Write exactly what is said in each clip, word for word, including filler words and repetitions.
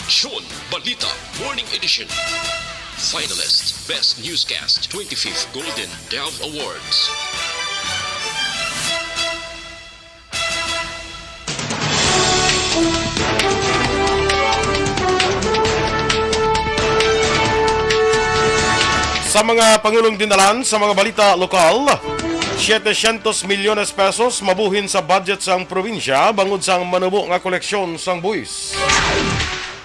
Aksyon Balita Morning Edition. Finalist, Best Newscast, twenty-fifth Golden Dove Awards. Sa mga pangulong dinalan sa mga balita lokal, setecientos milyones pesos mabuhin sa budget sang probinsya bangod sang manubo nga koleksyon sang buwis.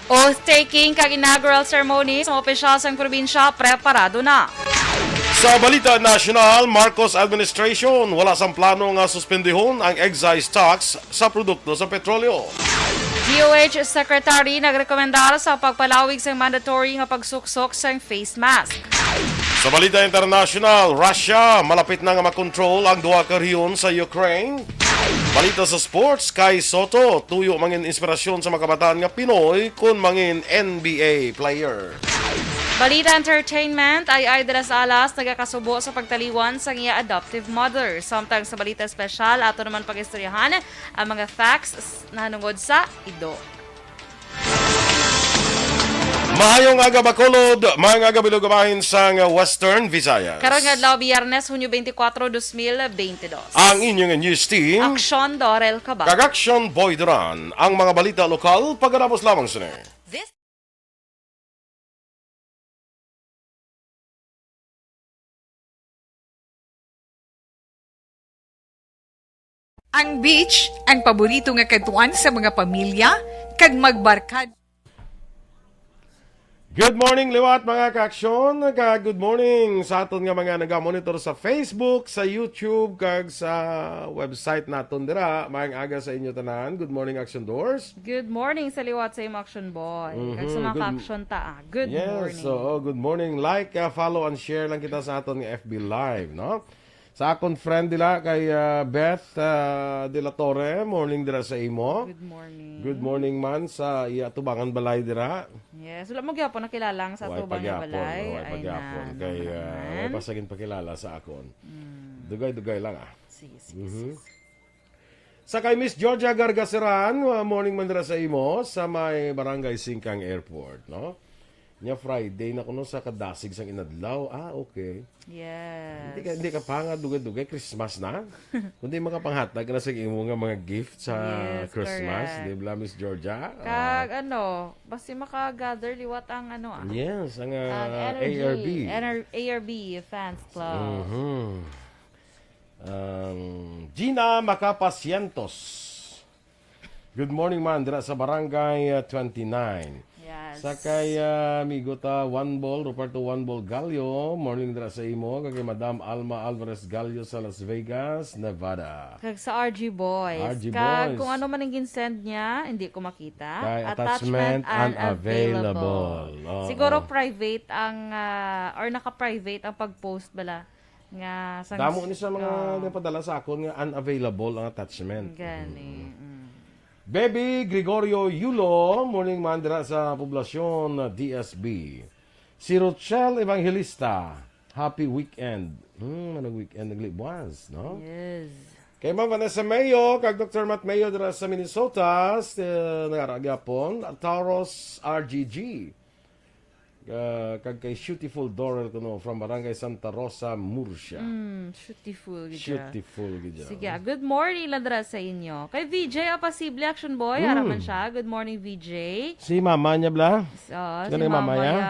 Oath-taking kag inaugural ceremony sa mga opisyal sang probinsya preparado na. Sa balita nasyonal, Marcos administration wala sang plano nga suspendihon ang excise tax sa produkto sa petrolyo. D O H Secretary nagrekomendar sa pagpalawig sang mandatory nga pagsuksok sang face mask. Sa balita internasyonal, Russia malapit na nga makontrol ang duha ka rehiyon sa Ukraine. Balita sa sports, Kai Sotto tuyo mangin inspirasyon sa mga kabataan nga Pinoy kon mangin N B A player. Balita entertainment, Ai Ai de las Alas nagakasubo sa pagtaliwan sang iya adoptive mother. Samtang sa balita espesyal, ato naman pag-istoryahan ang mga facts s-, nahanungod sa ido. Maayong aga, Bacolod. Maayong aga, Bilog, bahin sang Western Visayas. Karon nga adlaw, Biyernes, Hunyo twenty-four, dos mil twenty-two. Ang inyong news team, Aksyon Dorel Cabal. Kag Aksyon Boy Duran. Ang mga balita lokal, pagkatapos lamang sini. This Ang beach, ang paborito nga kadtuan sa mga pamilya, kag magbarkad. Good morning, liwat, mga ka-aksyon. Kag good morning sa aton nga mga nagamonitor sa Facebook, sa YouTube, kag sa website naton dira. Maayong aga sa inyo tanan. Good morning, Action Doors. Good morning sa liwat sa imo, Action Boy. Kag sa Mhm, mga good ka-aksyon ta, ah. Good Yes, morning. Oo, good morning. Like, ah, follow, and share lang kita sa aton nga F B Live, no? Sa akon friend dila kay, ah, Beth, ah, de la Torre, morning dira sa imo. Good morning. Good morning man sa iya tubangan balay dira. Yes, wala mo gyapon nakilala ang sa Way tubangan pagyapon, balay. way Ay, pagyapon. na, Kay, na, ah, na. Way pa sa ginpakilala sa akon. Mm. Dugay-dugay lang, ah. Sige, sige, Mhm. sige, sige. Sa kay Miss Georgia Gargaseran, uh, morning man dira sa imo, sa may Barangay Singkang Airport, no? Nya Friday na kuno sa kadasig sang inadlaw. Ah, okay. Yes. Hindi ka, hindi ka pa nga dugay-dugay, Christmas na. Kundi makapanghatag ka na sa imo nga mga gift sa Yes, Christmas, correct. di ba, Miss Georgia? Ah. Kag ano, basta maka-gather liwat ang ano, ah. Yes, ang, Ang ah, energy. A R B. Ener-, A R B Fans Club. Mhm. Um, Gina Macapa Cientos. Good morning, man. Dira sa Barangay, uh, twenty-nine. Yes. Sa kay, uh, amigo ta, One Ball, Ruperto One Ball Gallo. Morning dira sa imo. Kag kay Madam Alma Alvarez Gallo sa Las Vegas, Nevada. Kag sa R G Boys. R G Kag Boys. kung ano man ang ginsend niya, hindi ko makita. Kay Attachment attachment unavailable. unavailable. Oo. Siguro private ang, ah, or naka-private ang pag-post bala. Nga sang Damo ni sa mga Ah. nagpadala sa akon nga unavailable ang attachment. Gani, Mm. mm. Baby Gregorio Yulo, morning man dira sa Poblacion, D S B. Si Rochelle Evangelista, happy weekend. Hmm, anong weekend? Naglibwas, no? Yes. Kay Ma'am Vanessa Mayo, kag Doctor Matt Mayo dira sa Minnesota, s-, eh, nagara gyapon. Taurus R G G. Ah, kag kay Beautiful Dorel kuno from Barangay Santa Rosa, Murcia. Mm, beautiful gid siya. Beautiful gid siya. Sige, ah, good morning lang dira sa inyo. Kay V J Apasible, Action Boy, Mm. ara man siya. Good morning, V J. Si mama niya, bla? Oo, Sino si yung mama mama niya? niya,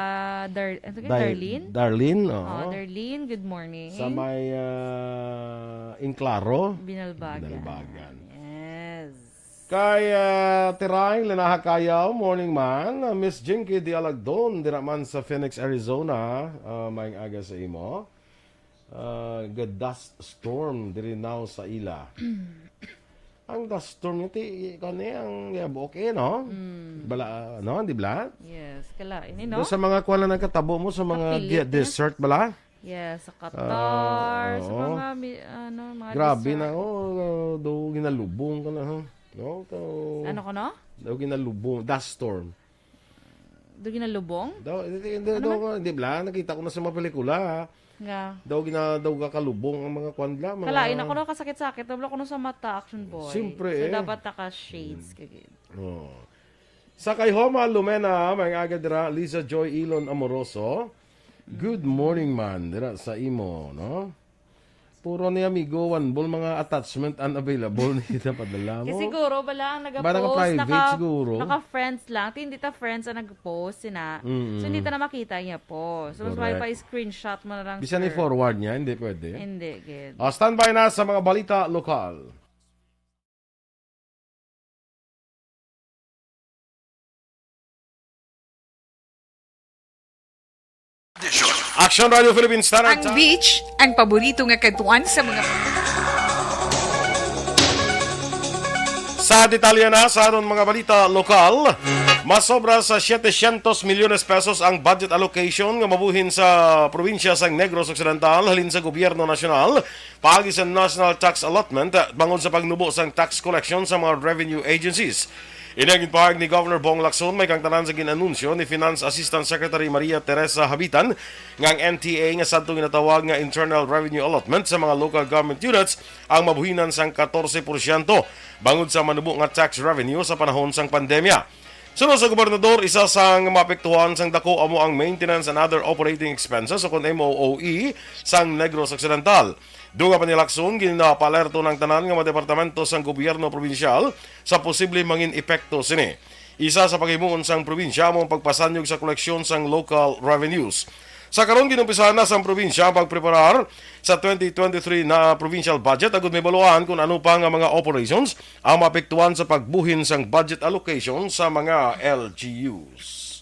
Dar-, ano ka, Dar-, Darlene? Darlene, oo. Oh, Darlene, good morning. Sa may, ah, Enclaro? Binalbagan. Binalbagan. Yes. Kay, ah, Tiray Linaha Kayaw, morning man. Ah, Miss Jinky Dialagdon, dira man sa Phoenix, Arizona. Ah, maayong aga sa imo. Ah, ga-dust storm diri now sa ila. Ang dust storm yun, ti, kani ang yabuok eh, no? Mm. Bala, no? Di bala? Yes, kala ini, no? Doon sa mga kuwan na nagkatabo mo, sa mga Kapilit, di-, eh. desert bala? Yes, sa Qatar, Ah, sa oo. mga mi-, ano, mga Grabe desert. na, oh, daw ginalubong ka na, ha? No? Daw, Ano ko, no? daw ginalubong, dust storm. Do ginalubong? Daw, hindi, hindi, Ano daw man? ko, hindi bala, nakita ko na sa mga pelikula, ha? Nga. Daw gina-, daw gakalubong ang mga kwan bala, mga Kalain ako, no, kasakit-sakit, daw ko no sa mata, Action Boy. Siyempre, So, eh. dapat naka-shades Mm. ka gid. Oo. Sa kay Homa Lumena, may aga dira, Liza Joy Ilon Amoroso. Good morning man, dira sa imo, no? Puro ni amigo, one ball, mga attachment unavailable ni kita padala mo. Kasi siguro, bala ang Ba, nag-post, naka-private naka, siguro? Naka-friends lang. Ti, hindi ta friends ang nag-post, sina. Mm-mm. So, hindi ta na makita niya po. So, mas Correct. May pa-screenshot mo na lang, Bisan sir. I-forward niya, hindi pwede. Hindi, good. Ah, standby na sa mga balita lokal. Action Radio Philippines Standard Ang Time. Beach, ang paborito nga kadtuan sa mga Sa detalye na sa aton mga balita lokal, masobra sa setecientos milyones pesos ang budget allocation nga mabuhin sa probinsya sang Negros Occidental halin sa gobyerno nasyonal paagi sa National Tax Allotment, ah, bangod sa pagnubo sang tax collection sa mga revenue agencies. Ini ang ginpahayag ni Governor Bong Lacson, may kang tanan sa gin-anunsyo ni Finance Assistant Secretary Maria Teresa Habitan, nga ang N T A nga sadto ginatawag nga Internal Revenue Allotment sa mga local government units ang mabuhinan sang katorse porsyento bangod sa manubo nga tax revenue sa panahon sang pandemya. Suno sa gobernador, isa sang maapektuhan sang dako amo ang maintenance and other operating expenses, o kon M O O E, sang Negros Occidental. Dugang pa ni Lacson, ginapaalerto na ang tanan nga mga departamento sang gobyerno probinsyal sa posible mangin epekto sini. Isa sa paghimuon sang probinsya amo ang pagpasanyog sa koleksyon sang local revenues. Sa karon, ginumpisahan na sang probinsya ang pagpreparar sa twenty twenty-three na provincial budget agud mahibaluan kon ano pa nga mga operations ang maapektuhan sa pagbuhin sang budget allocation sa mga L G Us.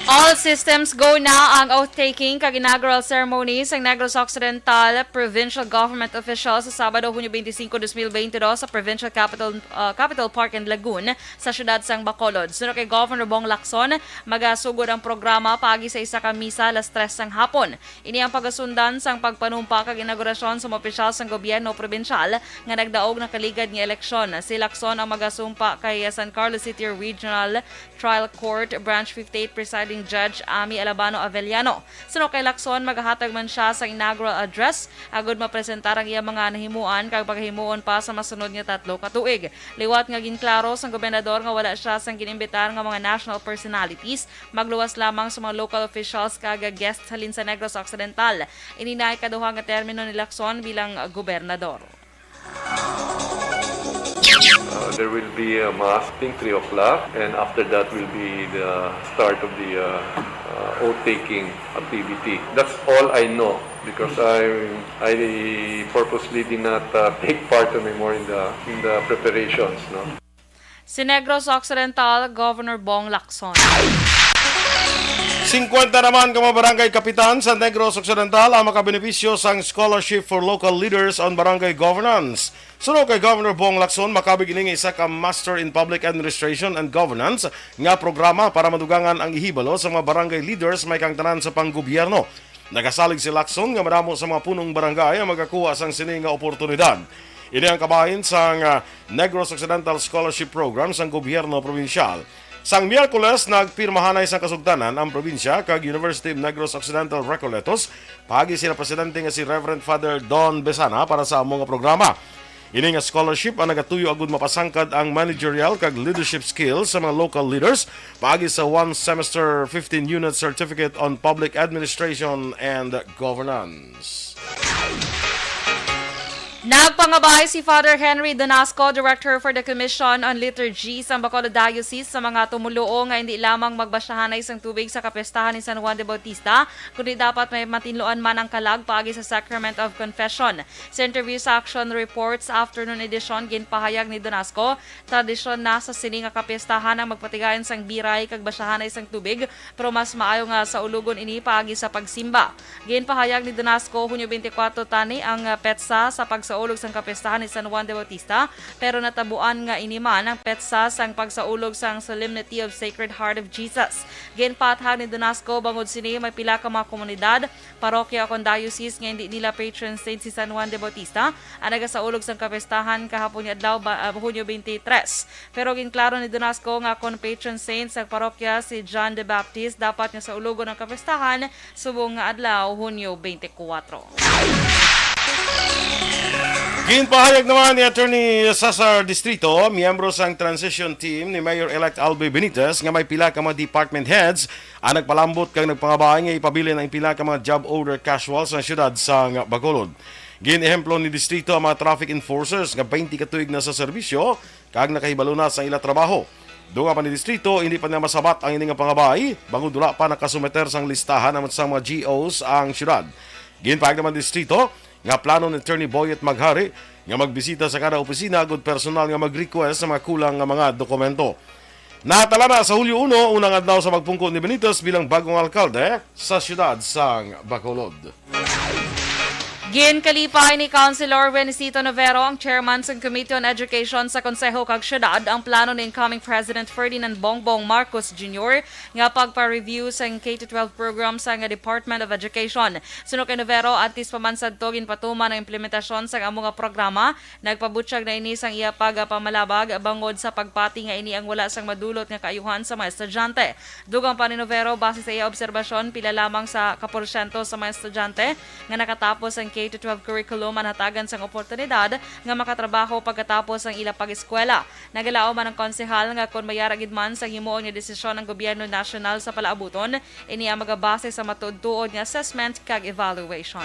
All systems go na ang oath-taking kag inaugural ceremony sang Negros Occidental Provincial Government officials sa Sabado, Hunyo twenty-five, twenty twenty-two, sa Provincial Capital, uh, Capital Park in Lagun, sa siyudad sang Bacolod. Suno kay Governor Bong Lacson, magasugod ang programa paagi sa isa ka misa alas tres sang hapon. Ini ang pagasundan sang pagpanumpa kag inaugurasyon sa mga opisyal sang gobyerno probinsyal nga nagdaog nakaligad nga eleksyon. Si Lacson ang magasumpa kay San Carlos City Regional Trial Court Branch fifty-eight Presiding Judge Amy Alabano Avellano. Suno kay Lacson, magahatag man sia sang inaugural address agud mapresentar ang iyang mga nahimuan kag pagahimuon pa sa masunod nga tatlo ka tuig. Liwat nga ginklaro sang gobernador nga wala sia sang gin-imbitar nga mga national personalities, magluwas lamang sa mga local officials kag guests halin sa Negros Occidental. Ini na ikaduha nga termino ni Lacson bilang gobernador. Uh, there will be a mass, I think, three o'clock, and after that will be the start of the, uh, uh, oath-taking activity. That's all I know because I, I purposely did not, uh, take part anymore in the, in the preparations, no? Si Negros Occidental Governor Bong Lacson. Singkwenta naman ka mga barangay kapitan sa Negros Occidental ang makabenepisyo sang Scholarship for Local Leaders on Barangay Governance. Suno kay Governor Bong Lacson, makabig ini nga isa ka Master in Public Administration and Governance nga programa para madugangan ang ihibalo sa mga barangay leaders may kang tanan sa panggobyerno. Nagasalig si Lacson nga madamo sa mga punong barangay ang magakuha sang sini nga oportunidad. Ini ang kabahin sang, ah, Negros Occidental Scholarship Program sang gobyerno probinsyal. Sang Miyerkules, nagpirmahanay sang kasugtanan ang probinsya kag University of Negros Occidental Recoletos, paagi sina presidente nga si Reverend Father Don Besana para sa amo nga programa. Ini nga scholarship ang nagatuyo agud mapasangkad ang managerial kag leadership skills sa mga local leaders paagi sa one semester, fifteen unit Certificate on Public Administration and Governance. Nagpangabay si Father Henry Donasco, Director for the Commission on Liturgy sa Bacolod Diocese, sa mga tumoluo nga hindi lamang magbasyahanay sang tubig sa kapistahan ni San Juan de Bautista, kundi dapat may matinluan man ang kalag paagi sa Sacrament of Confession. Sa interview sa Action Reports Afternoon Edition, ginpahayag ni Donasco, tradisyon na sa sini nga kapistahan ang magpatigayon sang biray kag basyahanay sang tubig, pero mas maayo nga saulogon ini paagi sa pagsimba. Ginpahayag ni Donasco, Hunyo twenty-four tani ang petsa sa pagsaulog sang kapistahan ni San Juan de Bautista, pero natabuan nga ini man ang petsa sang pagsaulog sang Solemnity of Sacred Heart of Jesus. Ginpaathag ni Donasco, bangod sini may pila ka mga komunidad, parokya o kon diocese nga hindi nila patron saint si San Juan de Bautista ang nagasaulog sang kapistahan kahapon nga adlaw, ba, ah, Hunyo twenty-three. Pero ginklaro ni Donasco nga kon patron saint sang parokya si John the Baptist, dapat nga saulogon ang kapistahan subong nga adlaw, Hunyo twenty-four. Ginpahayag naman ni Attorney Cesar Distrito, miyembro sang transition team ni Mayor-elect Albee Benitez, nga may pila ka mga department heads ang nagpalambot kag nagpangabay nga ipabilin ang pila ka mga job order casual sa siyudad sang Bacolod. Gin-ehemplo ni Distrito ang mga traffic enforcers nga twenty ka tuig na sa serbisyo kag nakahibalo na sa ila trabaho. Dugang pa ni Distrito, hindi pa nila masabat ang ini nga pangabay, bangod wala pa nakasumeter sang listahan ang, sang mga G Os ang siyudad. Ginpahayag naman ni Distrito nga plano ni Attorney Boyet Maghari nga magbisita sa kada opisina agud personal nga mag-request sa mga kulang nga mga dokumento. Natala na sa Hulyo uno, unang adlaw sa pagpungko ni Benitez bilang bagong alkalde sa siyudad sang Bacolod. Ginkalipay ni Councilor Renisito Novero, ang chairman sang Committee on Education sa Konseho kag Syudad, ang plano ni incoming President Ferdinand Bongbong Marcos Junior nga pagpa-review sang K to twelve program sang Department of Education. Suno kay Novero, antes pa man sadto ginpatuman ang implementasyon sang amo nga programa, nagpabutyag na ini sang iya pagpamalabag bangod sa pagpati nga ini ang wala sang madulot nga kaayuhan sa mga estudyante. Dugang pa ni Novero, base sa iya obserbasyon, pila lamang sa kaporsyento sa mga estudyante nga nakatapos ang K to twelve curriculum ang hatagan sang oportunidad nga makatrabaho pagkatapos ang ila pag-eskwela. Nagalaom man ang konsehal nga kon mayara gid man sang himuon nga desisyon ang gobyerno nasyonal sa palaabuton, ini ang magabase sa matuod-tuod nga assessment kag evaluation.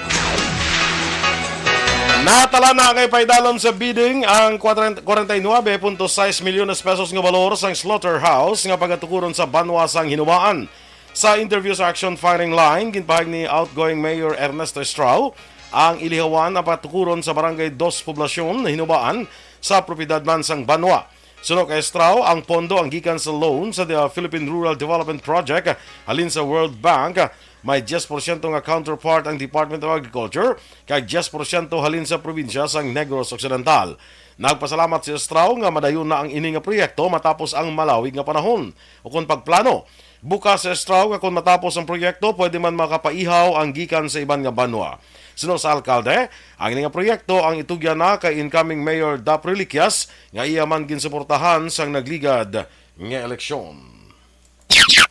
Natala na nga ipaidalom sa bidding ang kwarenta, kwarenta y nuebe punto sais milyones pesos nga balor sang slaughterhouse nga pagatukuron sa banwa sang Hinubaan. Sa interview sa Action Firing Line, ginpahayag ni outgoing Mayor Ernesto Estrao ang ilihawan ang patukuron sa Barangay Dos Poblacion, Hinubaan, sa propiedad man sang banwa. Suno kay Estrao, ang pondo ang gikan sa loan sa, uh, Philippine Rural Development Project halin sa World Bank. May diyes porsyento nga counterpart ang Department of Agriculture kag diyes porsyento halin sa probinsya sang Negros Occidental. Nagpasalamat si Estrao nga madayon na ang ini nga proyekto matapos ang malawig nga panahon. Ukon pagplano, bukas si Estrao nga kon matapos ang proyekto, pwede man makapaihaw ang gikan sa iban nga banwa. Suno sa alkalde, ang ini nga proyekto ang itugyan na kay incoming Mayor Dap Reliquias nga iya man ginsuportahan sang nagligad nga eleksyon.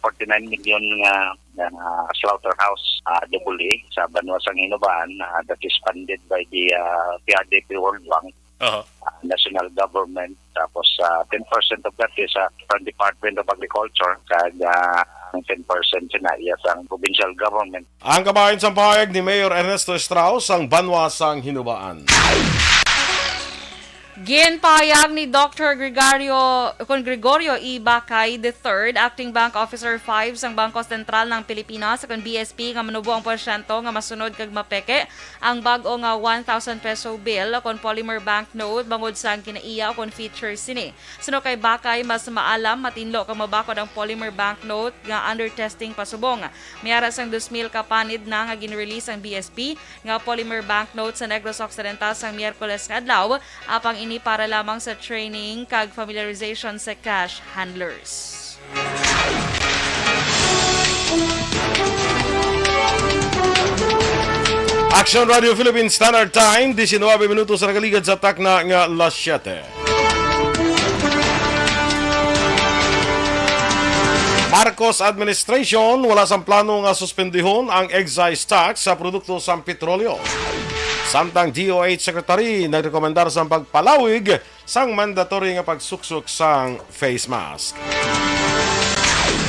Forty-nine million nga, nga slaughterhouse, ah, double A sa banwa sang Hinubaan, ah, that is funded by the, ah, P R D P World Bank, Aha. ah, national government. Tapos, ah, ten percent of that is, ah, from Department of Agriculture, kag, ah, ang ten percent sina iya sang provincial government. Ang kabahin sang pahayag ni Mayor Ernesto Estrao sang banwa sang Hinubaan. Ginpahayag ni Doctor Gregorio, kon Gregorio E. Bacay the third, Acting Bank Officer five sang Bangko Sentral ng Pilipinas, kon B S P, nga manubo ang porsyento nga masunod kag mapeke ang bag-o nga one thousand peso bill, kon polymer banknote, bangod sang kinaiya, kon feature sini. Suno kay Bacay, mas maalam, matinlo kag mabakod ang polymer banknote nga under testing pa subong. May ara sang dos mil ka panid na nga gin-release ang B S P nga polymer banknote sa Negros Occidental sang Miyerkules nga adlaw, apang ini para lamang sa training kag familiarization sa cash handlers. Action Radio Philippines Standard Time, diecinuebe minutos sa nakaligad sa takna nga las siete. Marcos administration wala sang plano nga suspendihon ang excise tax sa produkto sang petrolyo. Samtang D O H Secretary nagrekomendar sang pagpalawig sang mandatory nga pagsuksok sang face mask.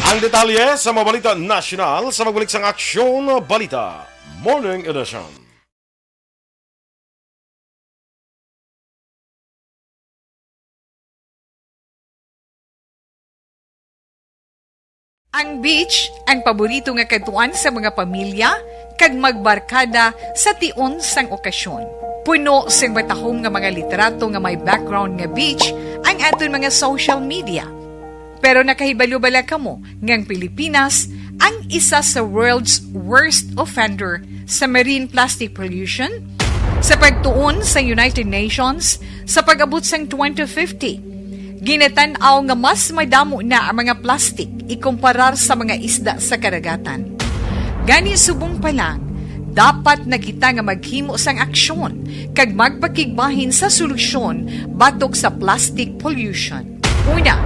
Ang detalye sa mga balita nasyonal sa pagbalik sang Aksyon Balita Morning Edition. Ang beach, ang paborito nga kadtuan sa mga pamilya kag magbarkada sa tion sang okasyon. Puno sing matahom nga mga litrato nga may background nga beach ang aton mga social media. Pero nakahibalo bala kamo nga ang Pilipinas ang isa sa world's worst offender sa marine plastic pollution? Sa pagtuon sa United Nations, sa pag-abot sang twenty fifty, ginatan-aw nga mas madamo na ang mga plastic ikumparar sa mga isda sa kadagatan. Gani, subong pa lang, dapat na kita nga maghimo sang aksyon kag magpakigbahin sa solusyon batok sa plastic pollution. Una,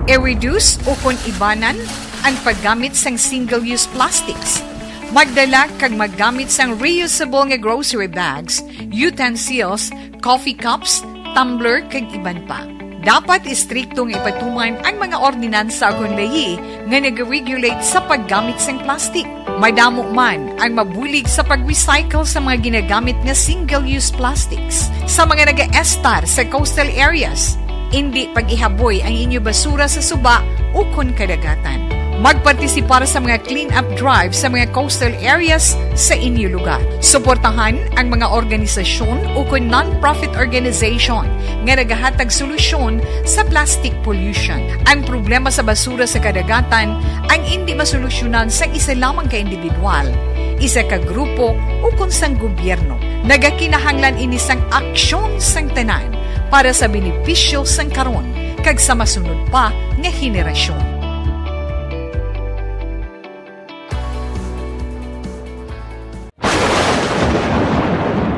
i-reduce o kon ibanan ang paggamit sang single-use plastics. Magdala kag maggamit sang reusable nga grocery bags, utensils, coffee cups, tumbler, kag iban pa. Dapat istrikto nga ipatuman ang mga ordinansa ukon layi nga nag-regulate sa paggamit sang plastic. Madamo man ang mabulig sa pag-recycle sa mga ginagamit nga single-use plastics. Sa mga nagaestar sa coastal areas, indi pag-ihaboy ang inyo basura sa suba ukon kadagatan. Magpartisipar sa mga clean-up drive sa mga coastal areas sa inyo lugar. Suportahan ang mga organisasyon ukon non-profit organization nga nagahatag solusyon sa plastic pollution. Ang problema sa basura sa kadagatan ang indi masolusyonan sa isa lamang ka individual, isa ka grupo, ukon sang gobyerno. Nagakinahanglan ini sang aksyon sang tanan para sa benepisyo sang karon kag sa masunod pa nga henerasyon.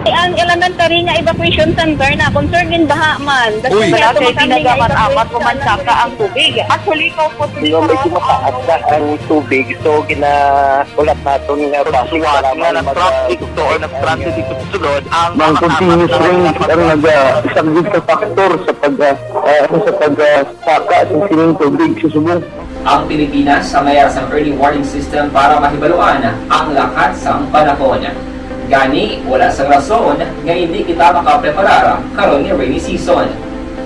Ang elementary nga evacuation center na concern gid baha man. Uy. Wala kay tinaga man, amat ko man saka ang tubig. Actually, ikaw po, di ba, medyo mataas na ang tubig. So, gina-, ulat naton nga traffic, nga nag-traffic to or nag-transit dito sa sulod, ang mga continuous rain ang nag-, ah, isang gid ka factor sa pag, ah, ah, ano, sa pag, ah, saka sa sining tubig sa subong. Ang Pilipinas ang mayara sang early warning system para mahibaluan ang lakat sang panahon. Gani, wala sang rason nga hindi kita makapreparar karon nga rainy season.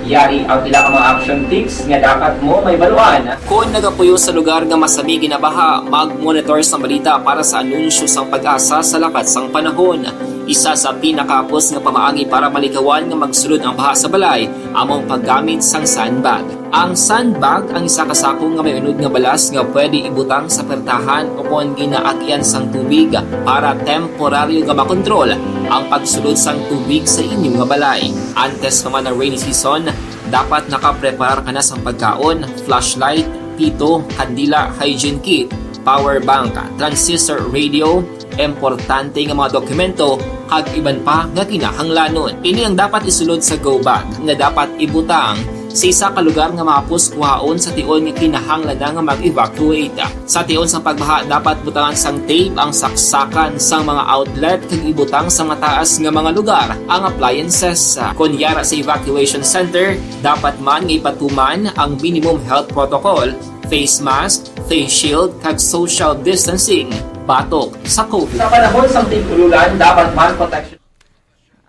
Yari ang pila ka mga action tips nga dapat mo mahibaluan. Kon nagapuyo sa lugar nga masami ginabaha, mag-monitor sang balita para sa anunsyo sang PAGASA sa lakat sang panahon. Isa sa pinakahapos nga pamaagi para malikawan nga magsulod ang baha sa balay amo ang paggamit sang sandbag. Ang sandbag ang isa ka sako nga may unod nga balas nga pwede ibutang sa pertahan o kon ginaagyan sang tubig para temporaryo nga makontrol ang pagsulod sang tubig sa inyo nga balay. Antes pa man ang rainy season, dapat nakapreparar ka na sang pagkaon, flashlight, pito, kandila, hygiene kit, power bank, transistor radio, importante nga mga dokumento, kag iban pa nga kinahanglanon. Ini ang dapat isulod sa go bag nga dapat ibutang sa isa ka lugar nga mahapos kuhaon sa tion nga kinahanglan na nga mag-evacuate. Sa tion sang pagbaha, dapat butangan sang tape ang saksakan sang mga outlet kag ibutang sa mataas nga mga lugar ang appliances. Kon yara sa evacuation center, dapat man nga ipatuman ang minimum health protocol, face mask, face shield, kag social distancing batok sa COVID. Sa panahon sang tig-ululan, dapat man protection.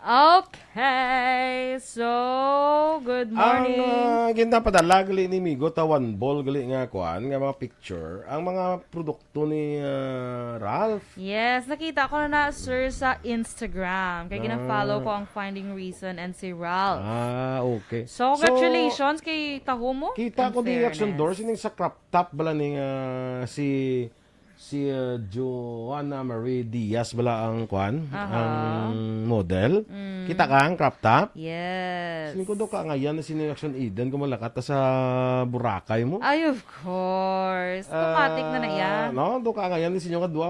Okay, so, good morning. Ang, ah, ginpadala gali ni Migo Tawan Ball gali nga kuan, nga mga picture, ang mga produkto ni, ah, Ralph. Yes, nakita ko na, sir, sa Instagram. Kay gina-follow Ah. ko ang Finding Reason and si Ralph. Ah, okay. So, So, congratulations kay Tahumo. Kita In ko di action fairness. Door, sining sa crop top bala ni, ah, si, si, ah, Joanna Marie Diaz bala ang kuan, Aha. ang model. Mm. Kita ka ang crop top? Yes. Singko do ka ngayan na sini action Eden kung malakat ta sa Boracay mo. Ay, of course. Automatic na na iya. Ah, no, do ka ngayan ni sinyo nga dua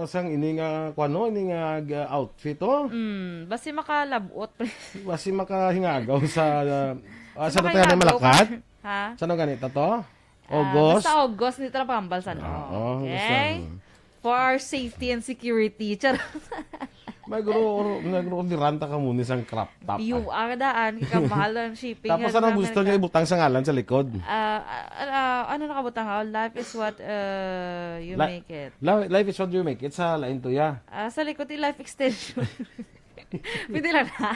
sang ini nga kuan, no, ini nga, ah, outfit, oh. Mm, basi makalabot, pre. Basi makahingagaw sa, ah, Basi sa tayo na makahingagaw ka. Malakat? Ha? Sa ano ganito to? Ah, August? Basta August, dito lang pambal sa ano. Ah, oo, basta, Okay? mm. For our safety and security. Charot. May guro, may guro, diranta ka muna sang crop top, Biyo, ah. ah, daan, kay kamahal ang shipping, Tapos nga anong grabe gusto niyo ka. Ibutang sa ngalan sa likod? Ah, ah, ah, ano nakabutang? Oh, life is what, uh, you Li-, make it. li-, life is what you make it sa lain to, ya. Ah, sa likod, yung life extension. Pwede lang na.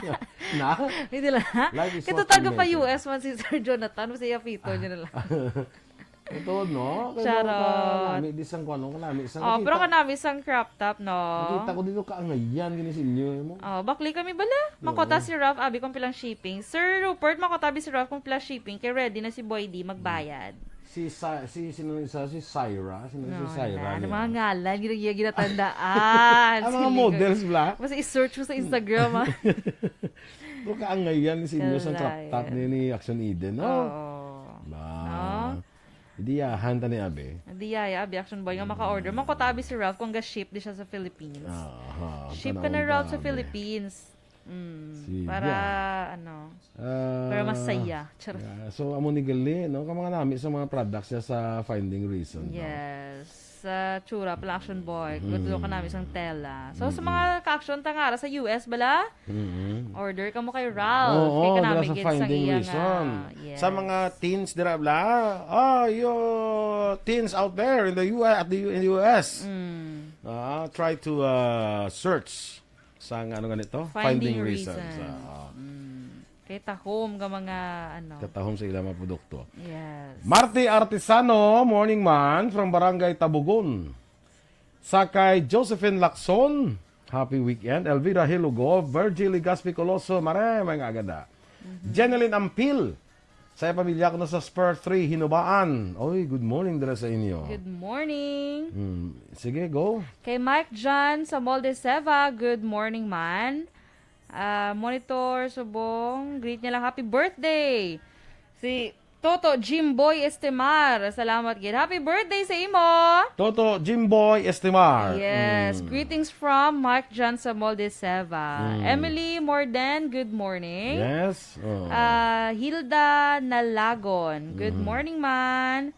Na? Pwede lang na. Life is Kaya what total you ka pa make it. U S man si Sir Jonathan, mas iya pito Ah. niya na lang. Ito, no? Kaya Charot. Kanami di sang kuwan, kanami sang Oh, nakita. Pero kanami sang crop top, no? Nakita ko dito kaangayan, gini sa inyo, eh, mo. Oh, bakli kami bala. Oo. Makota si Ralph, abi kung pilang shipping. Sir Rupert, makota abi si Ralph kung pilang shipping. Kay ready na si Boy D magbayad. Si Sa-, si, sino yung isa? Si Syra? Sino si No, Syra na. Ano niya? Mga ngalan, gina-, gina-, ginatandaan. Ang mga Sige. models, bla? Basta i-search mo sa Instagram, ah. Pero kaangayan sa inyo sa crop top Kaangayan. ni, ni Action Eden, no? Oo. Ba? No? Diyahan ta ni Abe. Diyaya, abi, Action Boy, nga maka-order. Mm. Makota abi si Ralph kung ga-ship di siya sa Philippines. Aha, Ship ka tanaw na, Ralph, sa dami. Philippines. Mm, Sige. para, ano, Ah, para masaya. Charot. yeah. So, amo ni gali, no? Kang mga nami sa mga products niya sa Finding Reason, no? Yes. Sa tsura pala, Action Boy. Mm. Gusto ka namin sang tela. So, sa Mm-mm. mga ka-action, tangara sa U S bala, Mm-mm. order ka mo kay Ralph. Oo, Kay ka dala namin sa gid sang Finding iya nga. Reason. Yes. Sa mga teens dira bala, ah, you teens out there in the U S, at the U-, in the U S. Mm. Ah, try to, ah, search sa, ano nga nito? Finding Finding Reasons. Reasons. Ah. Mm. Kay tahom nga mga, ano. Katahom sa ilang mga produkto. Yes. Marty Artisano, morning man, from Barangay Tabugon. Sa kay Josephine Lacson, happy weekend. Elvira Hilugo, Virgil Legaspi Coloso, mare, may nga agada. Mhm. Jeneline Ampil, sa pamilya ko na sa Spur three, Hinubaan. Oy, good morning dira sa inyo. Good morning. Hmm, sige, go. Kay Mike John sa Molde Seva, good morning, man. Ah, Monitor Subong, greet niya lang, "Happy birthday!" Si Toto Jimboy Estimar, salamat gid. Happy birthday sa imo! Toto Jimboy Estimar. Yes, Mm. greetings from Mark John sa Molde Seva. Mm. Emily Morden, good morning. Yes. Oh. Ah, Hilda Nalagon, good Mhm. morning, man.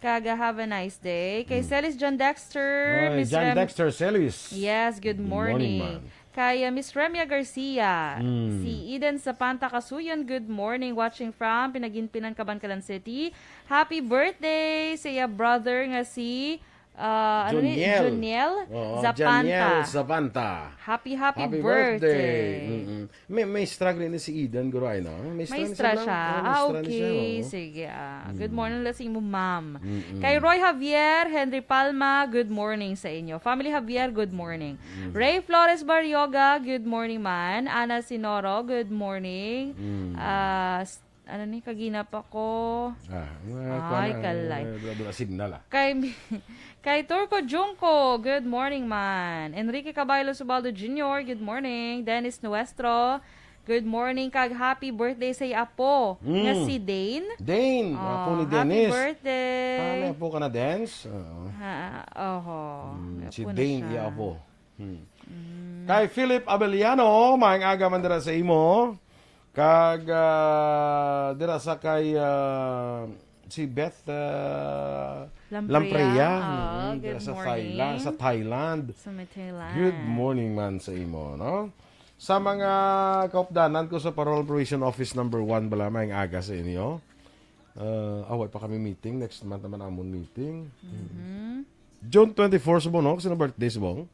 Kag, ah, have a nice day. Kay Mm. Celis John Dexter, Ay, Miss John Rem- Dexter Celis. Yes, good Good morning, morning. man. Kay, ah, Miss Remia Garcia, Mm. si Eden Zapanta Kasuyon, good morning, watching from Pinaginpinan, Kabankalan City. Happy birthday sa iya brother nga si, ah, ano ni? Joniel. Joniel Oo, Zapanta. Joniel Zapanta. Happy, happy Happy birthday. birthday. Mm-mm. May, may struggle ni si Eden, guro, ay, no? May May struggle stra siya. siya lang. Oh, may Ah, stra ni siya, okay. oo. Sige, ah. Good Mm. morning la sa imo, ma'am. Mm-mm. Kay Roy Javier, Henry Palma, good morning sa inyo. Family Javier, good morning. Mm. Ray Flores Barrioga, good morning, man. Ana Sinoro, good morning. Mm. Ah, s-, ano ni, kagina pa ko. Ah, mga Ay, kuwan na, kalay. eh, wala, wala signal, ah. Kay, kay Turco Junco, good morning, man. Enrique Caballo Subaldo Junior, good morning. Dennis Nuestro, good morning, kag happy birthday sa iya apo, Mm. nga si Dane. Dane, Oh, apo ni happy Dennis. birthday. Ah, may apo ka na, Dance? Oo. Ha, oho. Mm, May si apo na Dane, siya. iya apo. Hmm. Mm. Kay Philip Abeliano, maayong aga man dira sa imo. Kag, ah, dira sa kay, ah, si Beth, ah, Lamprea. Lamprea. Oo, Mm, dira good sa morning. Thailand, sa Thailand. Sa may Thailand. Good morning man sa imo, no? Sa mga kaupdanan ko sa Parole Probation Office number one, bala, maayong aga sa inyo. Ah, away pa kami meeting. Next month naman amon meeting. Mhm. June twenty-four, subong, no? Kasi na birthday, subong.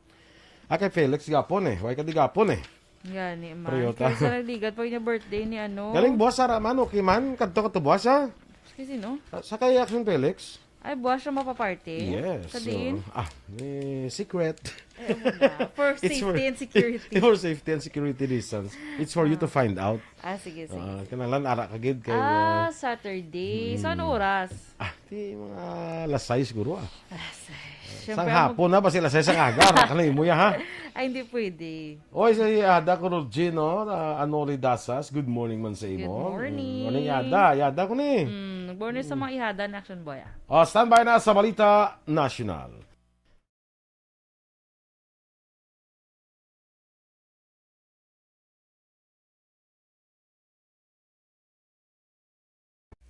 Ah, kay Felix gapon eh. Why ka di gapon eh? Gani man. Priyota. Kaya sa nagligad pa yung birthday ni ano. Galing buwas, Sara, man. Okay man. Kadto ka to buwas, ha? Kasi no? Sa, sa kay Action Felix? Ay, buwas siya mapaparty? Yes. Sa diin? So, ah, eh, secret. Eh, wala. For It's for safety and security. For safety and security reasons. It's for you to Ah. find out. Ah, sige, sige, Ah, sige. Kinahanglan, ara ka gid kay, Ah, ah, Saturday. So, ano Hmm. oras? Ah, di mga alas sais siguro, ah. Alas sais. Sang Siyempre, hapon mag- na, basi alas sais ang aga, ara ka na imo ya, ha? Ay, hindi pwede. Oy, si Ada ko, Rodgino, ah, Anoli Dasas, good morning man sa imo. Good morning. Mm, morning, Ada. Ada ko ni. Mm, good morning sa Mm. mga ihada ni Action Boy, ah. Oh, standby na sa Balita National.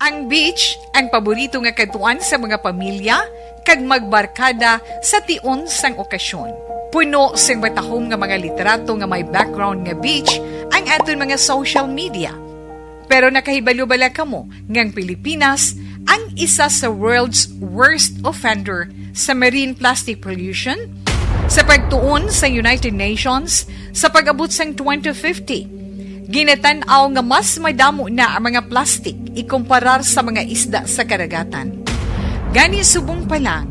Ang beach, ang paborito nga kadtuan sa mga pamilya, kag magbarkada sa tion sang okasyon. Puno sing matahom nga mga litrato nga may background nga beach ang aton mga social media. Pero nakahibalo bala kamo nga ang Pilipinas ang isa sa world's worst offender sa marine plastic pollution? Sa pagtuon sa United Nations, sa pag-abot sang twenty fifty, ginatan-aw nga mas madamo na ang mga plastic ikumparar sa mga isda sa kadagatan. Gani, subong pa lang,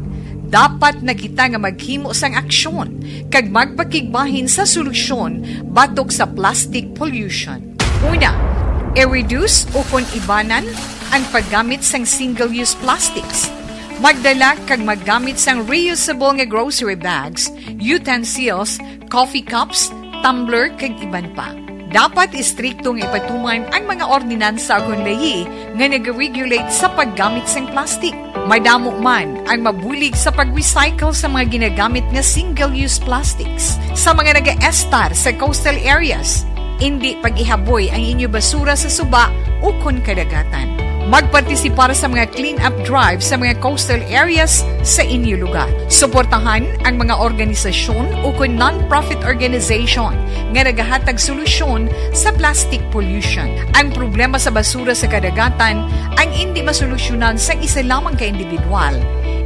dapat na kita nga maghimo sang aksyon kag magpakigbahin sa solusyon batok sa plastic pollution. Una, i-reduce ukon ibanan ang paggamit sang single-use plastics. Magdala kag maggamit sang reusable nga grocery bags, utensils, coffee cups, tumbler, kag iban pa. Dapat istrikto nga ipatuman ang mga ordinansa ukon layi nga nag-regulate sa paggamit sang plastic. Madamo man ang mabulig sa pag-recycle sa mga ginagamit nga single-use plastics. Sa mga nagaestar sa coastal areas, indi pag-ihaboy ang inyo basura sa suba ukon kadagatan. Magpartisipar sa mga clean-up drive sa mga coastal areas sa inyo lugar. Suportahan ang mga organisasyon ukon non-profit organization nga nagahatag solusyon sa plastic pollution. Ang problema sa basura sa kadagatan ang indi masolusyonan sang isa lamang ka individual,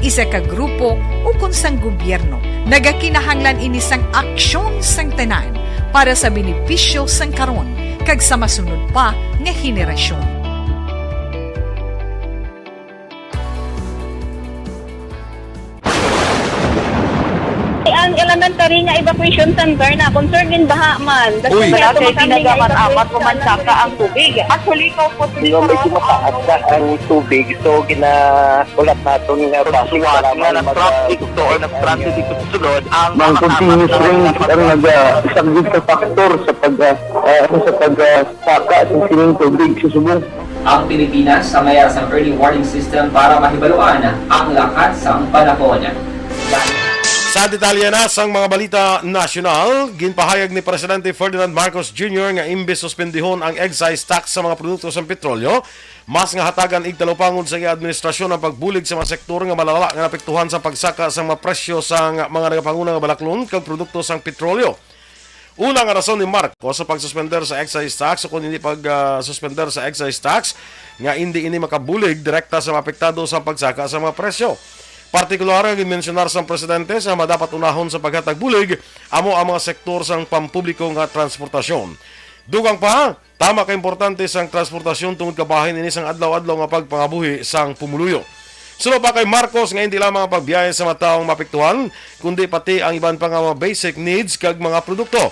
isa ka grupo, ukon sang gobyerno. Nagakinahanglan ini sang aksyon sang tanan para sa benepisyo sang karon kag sa masunod pa nga henerasyon. Ang elementary nga evacuation center na concerned in baha man. Uy. Wala kay ginagamat-amat ko man saka ang tubig. Actually, ikaw po, Di ba, medyo mataas na ang tubig, so ginahulat naton nga base nga para nga mag-, nag-traffic to or nag-traffic dito sa sulod ang Ang mga continuous kasama rain ang naga-, isa gid ka factor sa pag, ah, ah, sa pag, ah, saka sa sining tubig sa subong. Ang Pilipinas sa mayar sang early warning system para mahibaluan ang lakat sang panahon. Sa detalye na sang mga balita nasyonal, ginpahayag ni Presidente Ferdinand Marcos Junior nga imbes suspendihon ang excise tax sa mga produkto sang petrolyo, mas nga hatagan igtalupangon sa iya administrasyon ang pagbulig sa mga sektor nga malala nga naapektuhan sa pagsaka sa mga presyo sa mga nagapanguna nga balaklon kag produkto sang petrolyo. Una nga rason ni Marcos sa pagsuspender sa excise tax o kung hindi pag, ah, suspender sa excise tax nga hindi ini makabulig direkta sa mga apektado sa pagsaka sa mga presyo. Partikular nga ginmensyonar sang presidente sa madapat unahon sa paghatag bulig amo ang mga sektor sang pampubliko nga transportasyon. Dugang pa, tama ka importante sang transportasyon tungod kabahin ini sang adlaw-adlaw nga pagpangabuhi sang pumuluyo. Suno pa kay Marcos nga hindi lamang ang pagbiyahe sa mga tawo ang maapektuhan, kundi pati ang iban pa nga mga basic needs kag mga produkto.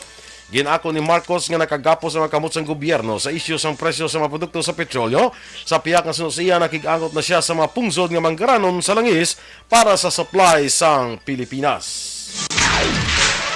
Gin-ako ni Marcos nga nakagapos ang mga kamot sang gobyerno sa isyu sang presyo sa mga produkto sa petrolyo sa pihak nga suno sa iya nakig-angot na siya sa mga pungsod nga manggaranon sa langis para sa supply sang Pilipinas.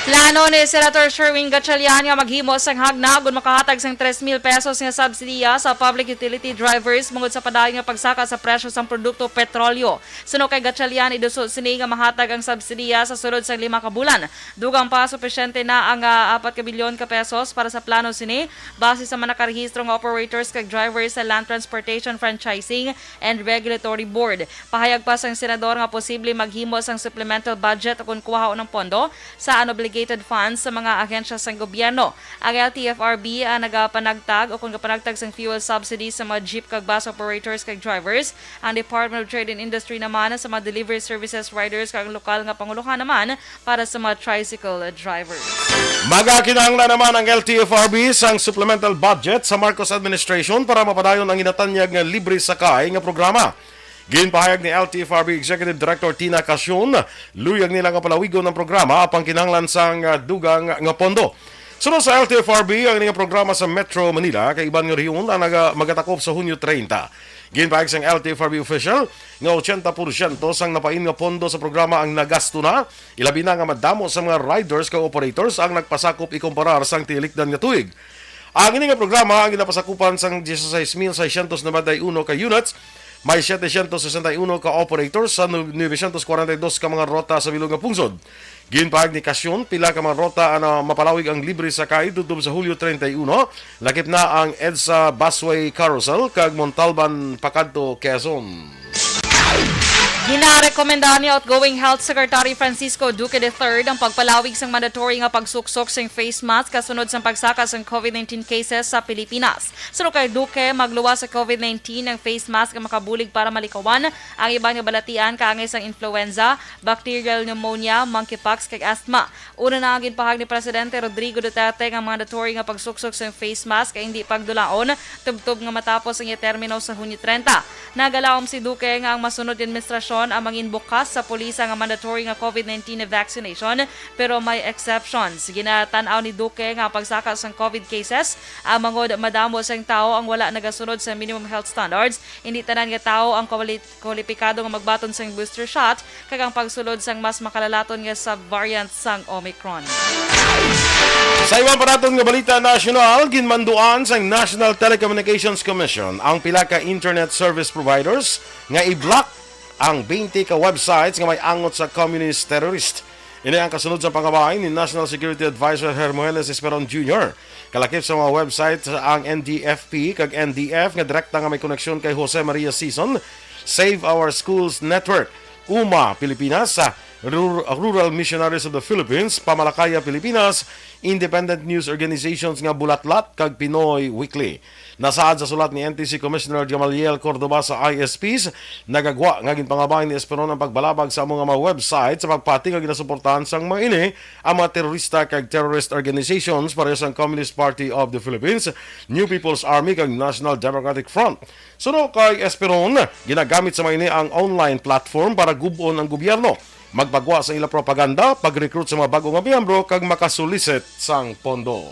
Plano ni Senator Sherwin Gatchalian nga maghimo sang hagna agon makahatag sang tres mil pesos nga subsidiya sa public utility drivers bangod sa padayon nga pagsaka sa presyo sang produkto petrolyo. Suno kay Gatchalian, iduso sini nga mahatag ang subsidiya sa sulod sang lima ka bulan. Dugang pa, supisyente na ang, ah, apat ka bilyon ka pesos para sa plano sini, base sa mga nakarehistro nga operators kag drivers sa Land Transportation Franchising and Regulatory Board. Pahayag pa sang senador nga posible maghimo sang supplemental budget kon kuhaon ang pondo sa unobligated funds sa mga ahensya sang gobyerno. Ang L T F R B ang nagapanagtag o kon gapanagtag sang fuel subsidy sa mga jeep kag bus operators kag drivers. Ang Department of Trade and Industry naman sa mga delivery services riders kag ang lokal nga panguluhan naman para sa mga tricycle drivers. Magakinahanglan naman ang L T F R B sang supplemental budget sa Marcos administration para mapadayon ang ginatanyag nga libre sakay nga programa. Ginpahayag ni L T F R B Executive Director Tina Casion, luyag nila nga palawigon ang programa apang kinahanglan sang, ah, dugang nga pondo. Suno sa L T F R B, ang ini nga programa sa Metro Manila kag iban nga rehiyon ang naga-, magatakop sa Hunyo treinta. Ginpahayag sang L T F R B official nga ochenta porsyento sang napain nga pondo sa programa ang nagasto na, ilabi na nga madamo sa mga riders kag operators ang nagpasakop ikumparar sang tinilikdan nga tuig. Ang ini nga programa ang ginapasakupan sang dieciséis mil seiscientos noventa y uno ka units, may setecientos sesenta y uno ka operators sa nu-, novecientos kwarenta y dos ka mga rota sa bilog nga pungsod. Ginpahayag ni Casion, pila ka mga rota ang, ah, mapalawig ang libre sakay tubtob sa Hulyo treinta y uno, lakip na ang EDSA Busway Carousel kag Montalban pakadto Quezon. Ginarekomenda ni outgoing Health Secretary Francisco Duque the third ang pagpalawig sang mandatory nga pagsuksok sing face mask kasunod sang pagsaka sang covid nineteen cases sa Pilipinas. Suno kay Duque, magluwas sa covid nineteen ang face mask nga makabulig para malikawan ang iban nga balatian kaangay sang influenza, bacterial pneumonia, monkeypox, kag asthma. Una na ang ginpahayag ni Presidente Rodrigo Duterte nga mandatory nga pagsuksok sang face mask kay hindi pagdulaon tubtob nga matapos ang iya termino sa Hunyo treinta. Nagalawom si Duque nga ang masunod nga administrasyon ang mangin bukas sa pulisa nga mandatory nga covid nineteen vaccination, pero may exceptions. Ginatan-aw ni Duque nga ang pagsaka sang covid cases ang mangod madamo sang tawo ang wala nagasunod sa minimum health standards. Hindi tanan nga tawo ang kwali-, kwalipikado nga magbaton sang booster shot kag ang pagsulod sang mas makalalaton nga subvariant sang Omicron. Sa iban pa naton nga balita nasyonal, ginmanduan sang National Telecommunications Commission ang pila ka internet service providers nga i-block ang twenty ka websites nga may angot sa communist terrorist. Ini ang kasunod sa pangabahin ni National Security Advisor Hermogenes Esperon Junior. Kalakip sa mga website ang N D F P kag N D F nga direkta nga may koneksyon kay Jose Maria Sison, Save Our Schools Network, uma Pilipinas, Rur- Rural Missionaries of the Philippines, Pamalakaya Pilipinas, independent news organizations nga Bulatlat kag Pinoy Weekly. Nasaad sa sulat ni N T C Commissioner Gamaliel Cordova sa I S Ps, nagagwa nga ginpangabahin ni Esperon ang pagbalabag sa amo nga mga website sa pagpati nga ginasuportahan sang mga ini ang mga terorista kag terrorist organizations pareho sang Communist Party of the Philippines, New People's Army kag National Democratic Front. Suno kay Esperon, ginagamit sa mga ini ang online platform para gub-on ang gobyerno, magpagwa sa ila propaganda, pag-recruit sa mga bag-o nga miyembro kag makasulisit sang pondo.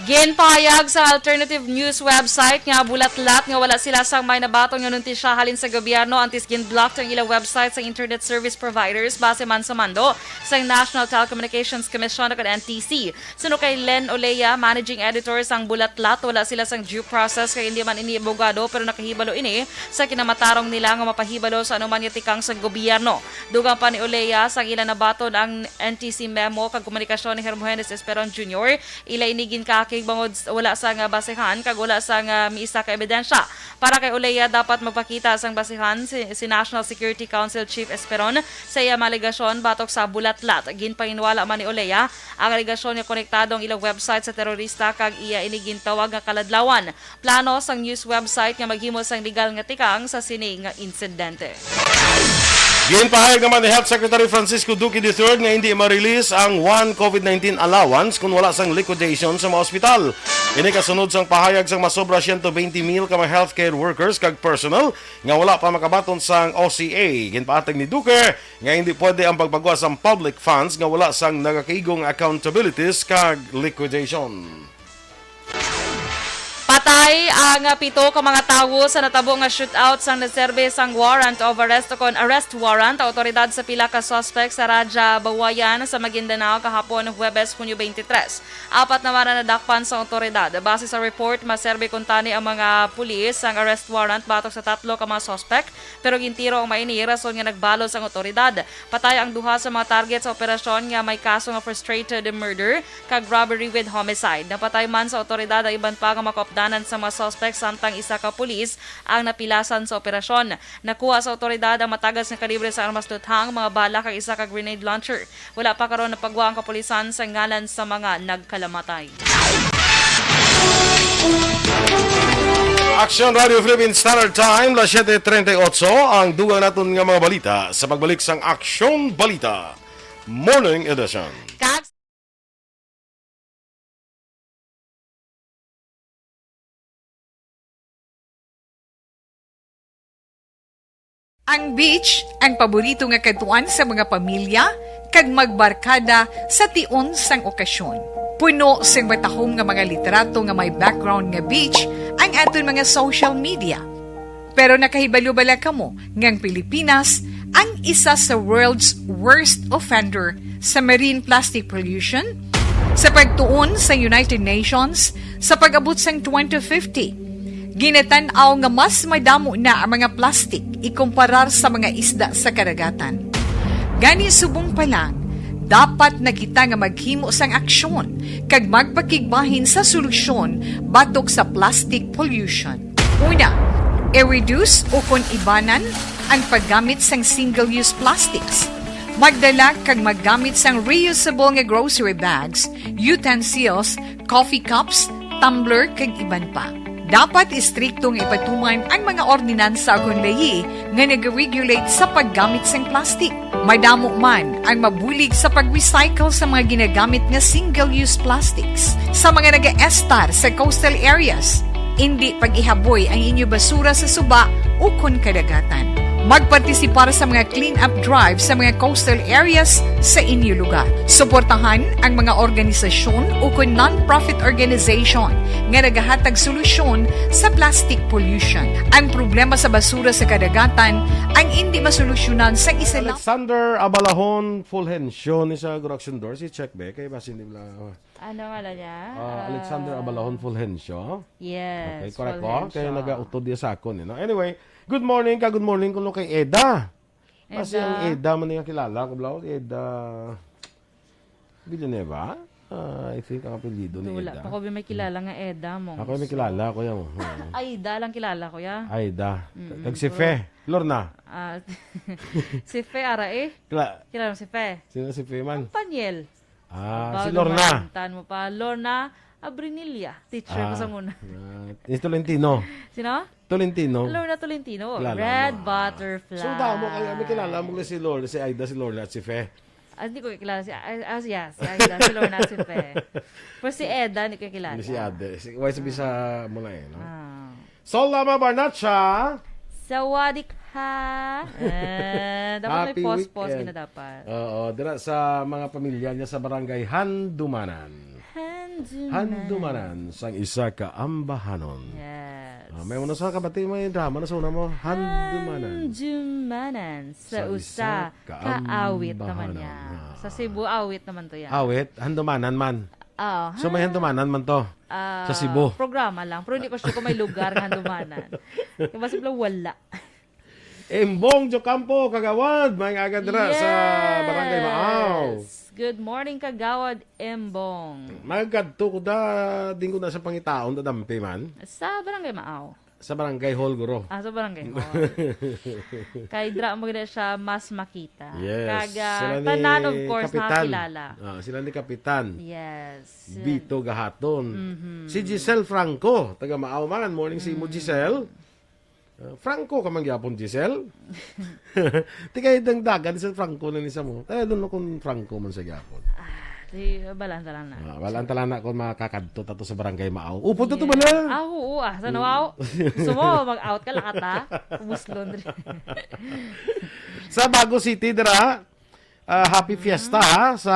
Ginpahayag sa alternative news website nga Bulatlat nga wala sila sang may nabaton nga notisya halin sa gobyerno antes gin-block ang ila website sa internet service providers base man sa mando sang National Telecommunications Commission o N T C. Suno kay Len Olea, managing editor sang Bulatlat, wala sila sang due process kay hindi man ini abogado pero nakahibalo ini sa kinamatarong nila nga mapahibalo sa anuman nga tikang sang gobyerno. Dugang pa ni Olea, sang ila nabaton ang N T C memo kag komunikasyon ni Hermogenes Esperon Junior, ila ini ginkakig bangod wala sang basehan kag wala sang miisa ka ebidensya. Para kay Olea, dapat magpakita sang basehan si, si National Security Council Chief Esperon sa iya mga alegasyon batok sa Bulatlat. Ginpahinwala man ni Olea ang alegasyon nga konektado ang ilang website sa terorista kag iya ini gintawag nga kaladlawan. Plano sang news website nga maghimo sang legal nga tikang sa sini nga insidente. Ginpahayag naman ni Health Secretary Francisco Duque the third nga hindi ma-release ang one COVID nineteen allowance kung wala sang liquidation sa mga ospital. Ini kasunod sang pahayag sang masobra siyento twenty mil ka mga healthcare workers kag personnel nga wala pa makabaton sang O C A. Ginpatag ni Duque nga hindi pwede ang pagpagwa sang public funds nga wala sang nagakaigong accountabilities kag liquidation. Patay ang pito ka mga tawo sa natabo nga shootout sang nagserbe sang warrant of arrest o kon arrest warrant ang awtoridad sa pila ka suspect sa Raja Bawayan sa Maguindanao kahapon, Huwebes, Hunyo twenty-three. Apat naman ang nadakpan sa awtoridad. Base sa report, maserbe kuntani ang mga pulis sang arrest warrant batok sa tatlo ka mga suspect, pero gintiro ang maini rason nga nagbalod sang awtoridad. Patay ang duha sa mga target sa operasyon nga may kaso nga frustrated murder kag robbery with homicide. Napatay man sa awtoridad ang iban pa nga mga kaupdanan sa mga suspect, samtang isa ka pulis ang napilasan sa operasyon. Nakuha sa awtoridad ang matagas nga kalibre sa armas luthang, mga bala kag isa ka grenade launcher. Wala pa karon napagwa ang kapulisan sa ngalan sa mga nagkalamatay. Aksyon Radio Philippine Standard Time, las siete treinta y ocho, ang dugang naton nga mga balita. Sa pagbalik sang Aksyon Balita Morning Edition. Kag Ang beach ang paborito nga kadtuan sa mga pamilya kag magbarkada sa tion sang okasyon. Puno sing matahom nga mga litrato nga may background nga beach ang aton mga social media. Pero nakahibalo bala kamo nga ang Pilipinas ang isa sa world's worst offender sa marine plastic pollution? Sa pagtuon sa United Nations, sa pag-abot sang twenty fifty, ginatan-aw nga mas madamo na ang mga plastik ikumparar sa mga isda sa kadagatan. Gani, subong pa lang, dapat na kita nga maghimo sang aksyon kag magpakigbahin sa solusyon batok sa plastic pollution. Una, i-reduce o kon ibanan ang paggamit sang single-use plastics. Magdala kag maggamit sang reusable nga grocery bags, utensils, coffee cups, tumbler, kag iban pa. Dapat istrikto nga ipatuman ang mga ordinansa kon lehi nga nag-regulate sa paggamit sang plastic. Madamo man ang mabulig sa pag-recycle sa mga ginagamit nga single-use plastics. Sa mga nagaestar sa coastal areas, indi pag-ihaboy ang inyo basura sa suba ukon kadagatan. Magpartisipar sa mga clean-up drive sa mga coastal areas sa inyo lugar. Suportahan ang mga organisasyon ukon non-profit organization nga nagahatag solusyon sa plastic pollution. Ang problema sa basura sa kadagatan ang indi masolusyonan sa isa lang. Alexander Abalahon Fulgencio ni sa Guraction Door, si check be kay basi hindi lang. Ano nga lang niya? Ah, Alexander Abalahon Fulgencio. Yes. Okay, correct ko. Kaya nag-utod niya sa akon, eh, no? Anyway, good morning ka, good morning kuno kay Eda. Kasi ang Eda. Eda man nga kilala ko, bro. Eda Villanueva? Ah, I think ang apelyido ni Wala Eda. pa ko may kilala nga Eda mo. Ako may kilala ko yan. Oo. Aida lang kilala ko ya. Aida. Mm-mm. Kag si Pero Fe. Lorna. Ah, si Fe, ara eh. Kila- Kilala mo si Fe? Sino si Fe man? Ang Panyel. Ah, Ba, si Lorna. Nabantan mo pa. Lorna Abrinilla. Teacher ko Ah, sa muna. Ah, si Tolentino. Sino? Tolentino. Lorna Tolentino. Kilala Red mo, ah. Butterfly. So, damo kayo. May kilala mo na si Lorna, si Aida, si Lorna, at si Fe. Ah, hindi ko kilala si, ah, ah, yes, Aida, si Lorna at si Fe. Pero si Eda, hindi ko kilala. Hindi si Ade. Si, why sabi sa muna eh, no? Ah. Sol Lama Barnacha. Sawadee ka. Eh, dapat may Happy pause-pause weekend. Gina dapat. Oo, dira sa mga pamilya niya sa barangay Handumanan. Handumanan. Handumanan sang isa ka ambahanon. Yes. Ah, may una sa kabati, may drama na sa una mo. Handumanan. Handumanan sa Sa usa isa ka ka awit naman ambahanon. Niya. Ah. Sa Cebu, awit naman to yan. Awit, Handumanan man. Oo. So, may Handumanan man to. Ah, Sa Cebu. Programa lang. Pero hindi ko sure kung may lugar nga Handumanan. Kaya mas wala. Embong Jocampo, Kagawad, may aga dira sa Barangay Maaw. Yes. Good morning, Kagawad Embong. Magkadto ko da, din ko na sa pangitaon, da dampi man. Sa Barangay Maaw. Sa Barangay Hall, guro. Ah, sa Barangay Hall. Kay dra mo gid siya mas makita. Yes. Kag, ah, Sila ni tanan, of course, Kapitan. Nakakilala. Ah, sila ni Kapitan. Yes. Bito Gahaton. Mhm. Si Giselle Franco, taga Maaw man. Morning sa imo, Mm. Giselle. Ah, Franco ka man gyapon, Giselle? Ti kay dangdagan sa Franco na ni sa mo. Eh, doon akong Franco man sa gyapon. Ah, di, balaan ta lang na. Ah, balaan ta lang na kung makakadto ta to sa Barangay Maaw. Upod ta to Yeah. bala. Ah, oo, ah. Sa Mm. Nuaw, gusto mo, mag-out ka, lakat, ha? Umuslon rin. Sa Bago City, dira, ah, happy Mm. fiesta, ha, sa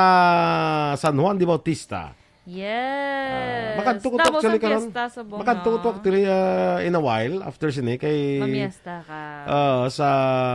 San Juan de Bautista. Yes. Ah, makadto ko to Double actually sa karon. Fiesta sa Bong, Makadto ko to no? Actually, ah, in a while, after sini, kay Mamiesta ka. Ah, sa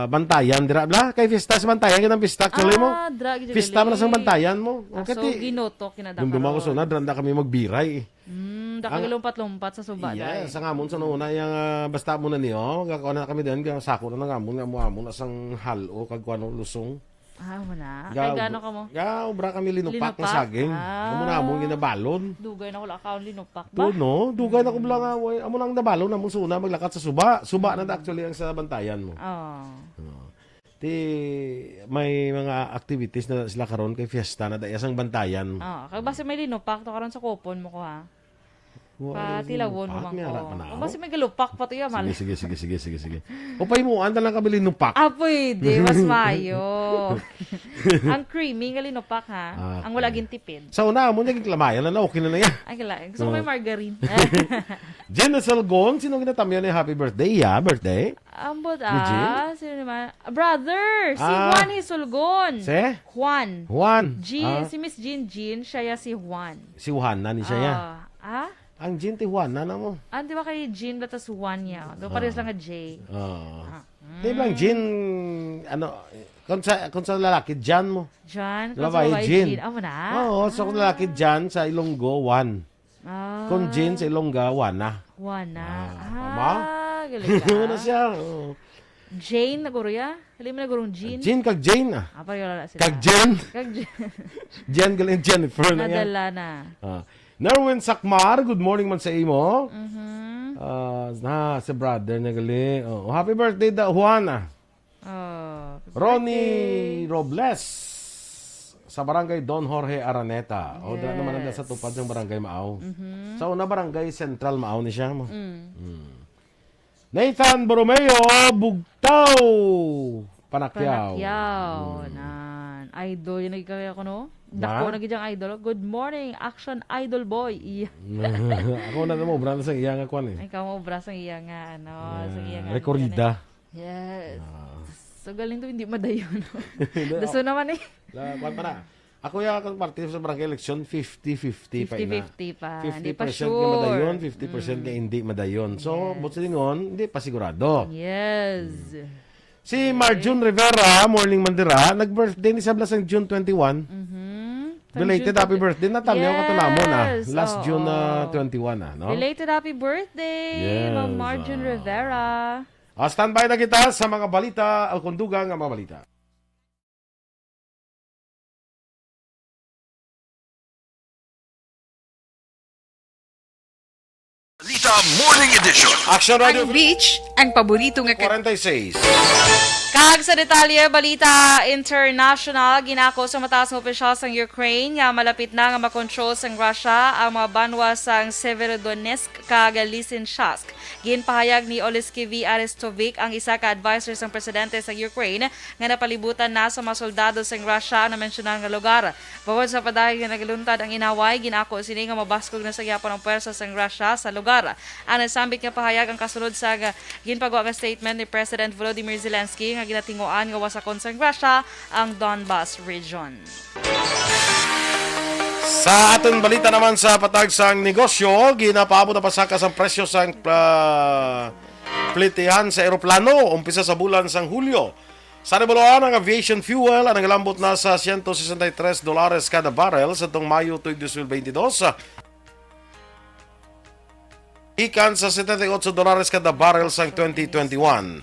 Bantayan, dira, bla? Kay fiesta sa Bantayan, ganang fiesta actually mo? Ah, dra, gid Fiesta man sa gali. Bantayan mo. Ah, Okay, so, ti-, ginutok, kinadakan Dumduma ko, ron. So, na, dra, na kami magbiray. Mm, da Ang kay lumpat-lumpat sa suba, Yes, day. Ang amon sa una, yung, ah, basta mo na niyo, gakaw na kami din, kaya sako na ng amon, nga mo amon, asang halo, kag kuano, lusong. Ah, wala. Ga-, Kay gano ka mo? ga-, obra kami linupak nga Linupak? saging. Ah. Amo na among ginabalon. Dugay na wala ka ang linupak ba? Puno, dugay na ko Mm. bala nga, way. Amo nang nabalon, amo sa una, maglakat sa suba. Suba na Mm. actually ang sa Bantayan mo. Oh. Oh. Ti, may mga activities na sila karon kay fiesta na daya sang Bantayan. Oh, kay basta may linupak to karon sa kupon mo ko, ha? Wa, Patilawon mo linupak, man may ko. ara pa na O, ako. basta may galupak pa to, ya, mal. Sige, sige, sige, sige, sige, sige. O, pahimuan na lang kami linupak. Ah, pwede. Mas mayo. Ang creamy nga linupak, ha? Ah, Ang wala okay. gintipid. Sa una, amo na, giklamayan na, na, okay na na yan. Ay, kala. Gusto ko Oo. may margarine. Jen Salgon, sino ginatamyan ni happy birthday? Yeah, birthday. Ambot, Ni Jean? ah. Sino naman? Brother, si Ah. Juan Hisulgon. Si? Juan. Juan. Jean, Ah. si Miss Jean Jean, siya ya si Juan. Si Juan, nani siya ya? Ah. Ah? Ang Jean ti Juan, nana mo? Ah, di ba kay Jean, batas Juan ya? Do, Ah. parehas lang nga J. Ah. Ah, Di ba ang mm. Jean, ano, kung sa, kung sa lalaki, Jan mo. Jan, Di ba kung sa ba, babae, Jean? Jean. Amo na? Oo, so kung Ah. lalaki, Jan, sa Ilonggo, Juan. Ah. Kung Jean sa Ilongga, Juana. Juana. Ah, Ah, tama? galing ka. Ano siya? Oo. Jane, na guro ya? Dili man na gurong Jean. Jean kag Jane, ah. Ah, pareho lang sila. Kag Jen? Kag Jen. Jen, galing Jennifer na yan. Nadala na. Ah. Nerwin Sakmar, good morning man sa imo. Mhm. Ah, na, si brother na gali. Oh, happy birthday da, Juana. Oh, happy Ronnie birthday. Robles, sa barangay Don Jorge Araneta. O, dira naman na sa Yes. tupad ng barangay Maaw. Mhm. Sa una, barangay Central Maaw ni siya mo. Mm. Mm. Nathan Borromeo, Bugtaw, Panaquiao. Panaquiao, Mm. nan. Idol, yun lagi kaya ko, no? Na? Dako na gid ang idol. Good morning, Action Idol Boy. Iya. Ako na mo, brand sa iya nga kwan eh. Ay, ikaw mo, brand sa iya nga, ano, sa iya nga, Recorrida. Yes. Ah. So, galing to, hindi madayon. Hindi, Daso oh. naman eh. La, kwan pa na. Ako ya, ako parte sa barangay election, fifty fifty pa ina. Fifty fifty pa. Hindi pa Fifty percent nga sure. madayon, fifty percent nga Mm. hindi madayon. So, Yes. buot silingon, hindi pa sigurado. Yes. Mm. Si Okay. Marjun Rivera, morning man dira, nag-birthday ni Sabla sang June twenty-one. Mhm. Sang Belated June happy twenty. birthday. Natamyaw ka to namon, ah. Yes, Last June, oo. ah, twenty-one, ah, no? Belated happy birthday, Yes, Ma'am Marjun ah. Rivera. Ah, standby na kita sa mga balita, o kung dugang nga mga balita. Balita Morning Edition. Action Radio Ang beach, ang paborito nga ka- forty-six. Kag sa detalye, balita international, ginako sa mataas nga opisyal sang Ukraine nga malapit na nga makontrol sang Russia ang mga banwa sang Severodonetsk kag Lysychansk. Ginpahayag ni Oleksiy Arestovych, ang isa ka adviser sang presidente sang Ukraine, nga napalibutan na sa mga soldado sang Russia ang namensyonal nga lugar. Bangod sa padayon nga nagaluntad ang inaway, gin-ako sini nga mabaskog na sa gihapon ang puwersa sang Russia sa lugar. Ang nasambit nga pahayag ang kasunod sa ga-, ginpagwa nga statement ni President Volodymyr Zelensky nga ginatinguan nga wasakon sang Russia ang Donbas region. Sa aton balita naman sa patag sang negosyo, ginapaabot ang pasaka sang presyo sang, ah, plitihan sa eroplano umpisa sa bulan sang Hulyo. Sa rebaloan, ang aviation fuel ang nagalambot na sa siyento sesenta y tres dolares kada barrel sa tong Mayo tuig dos mil bentidós, ikan sa setenta y ocho dolares kada barrel sang twenty twenty-one.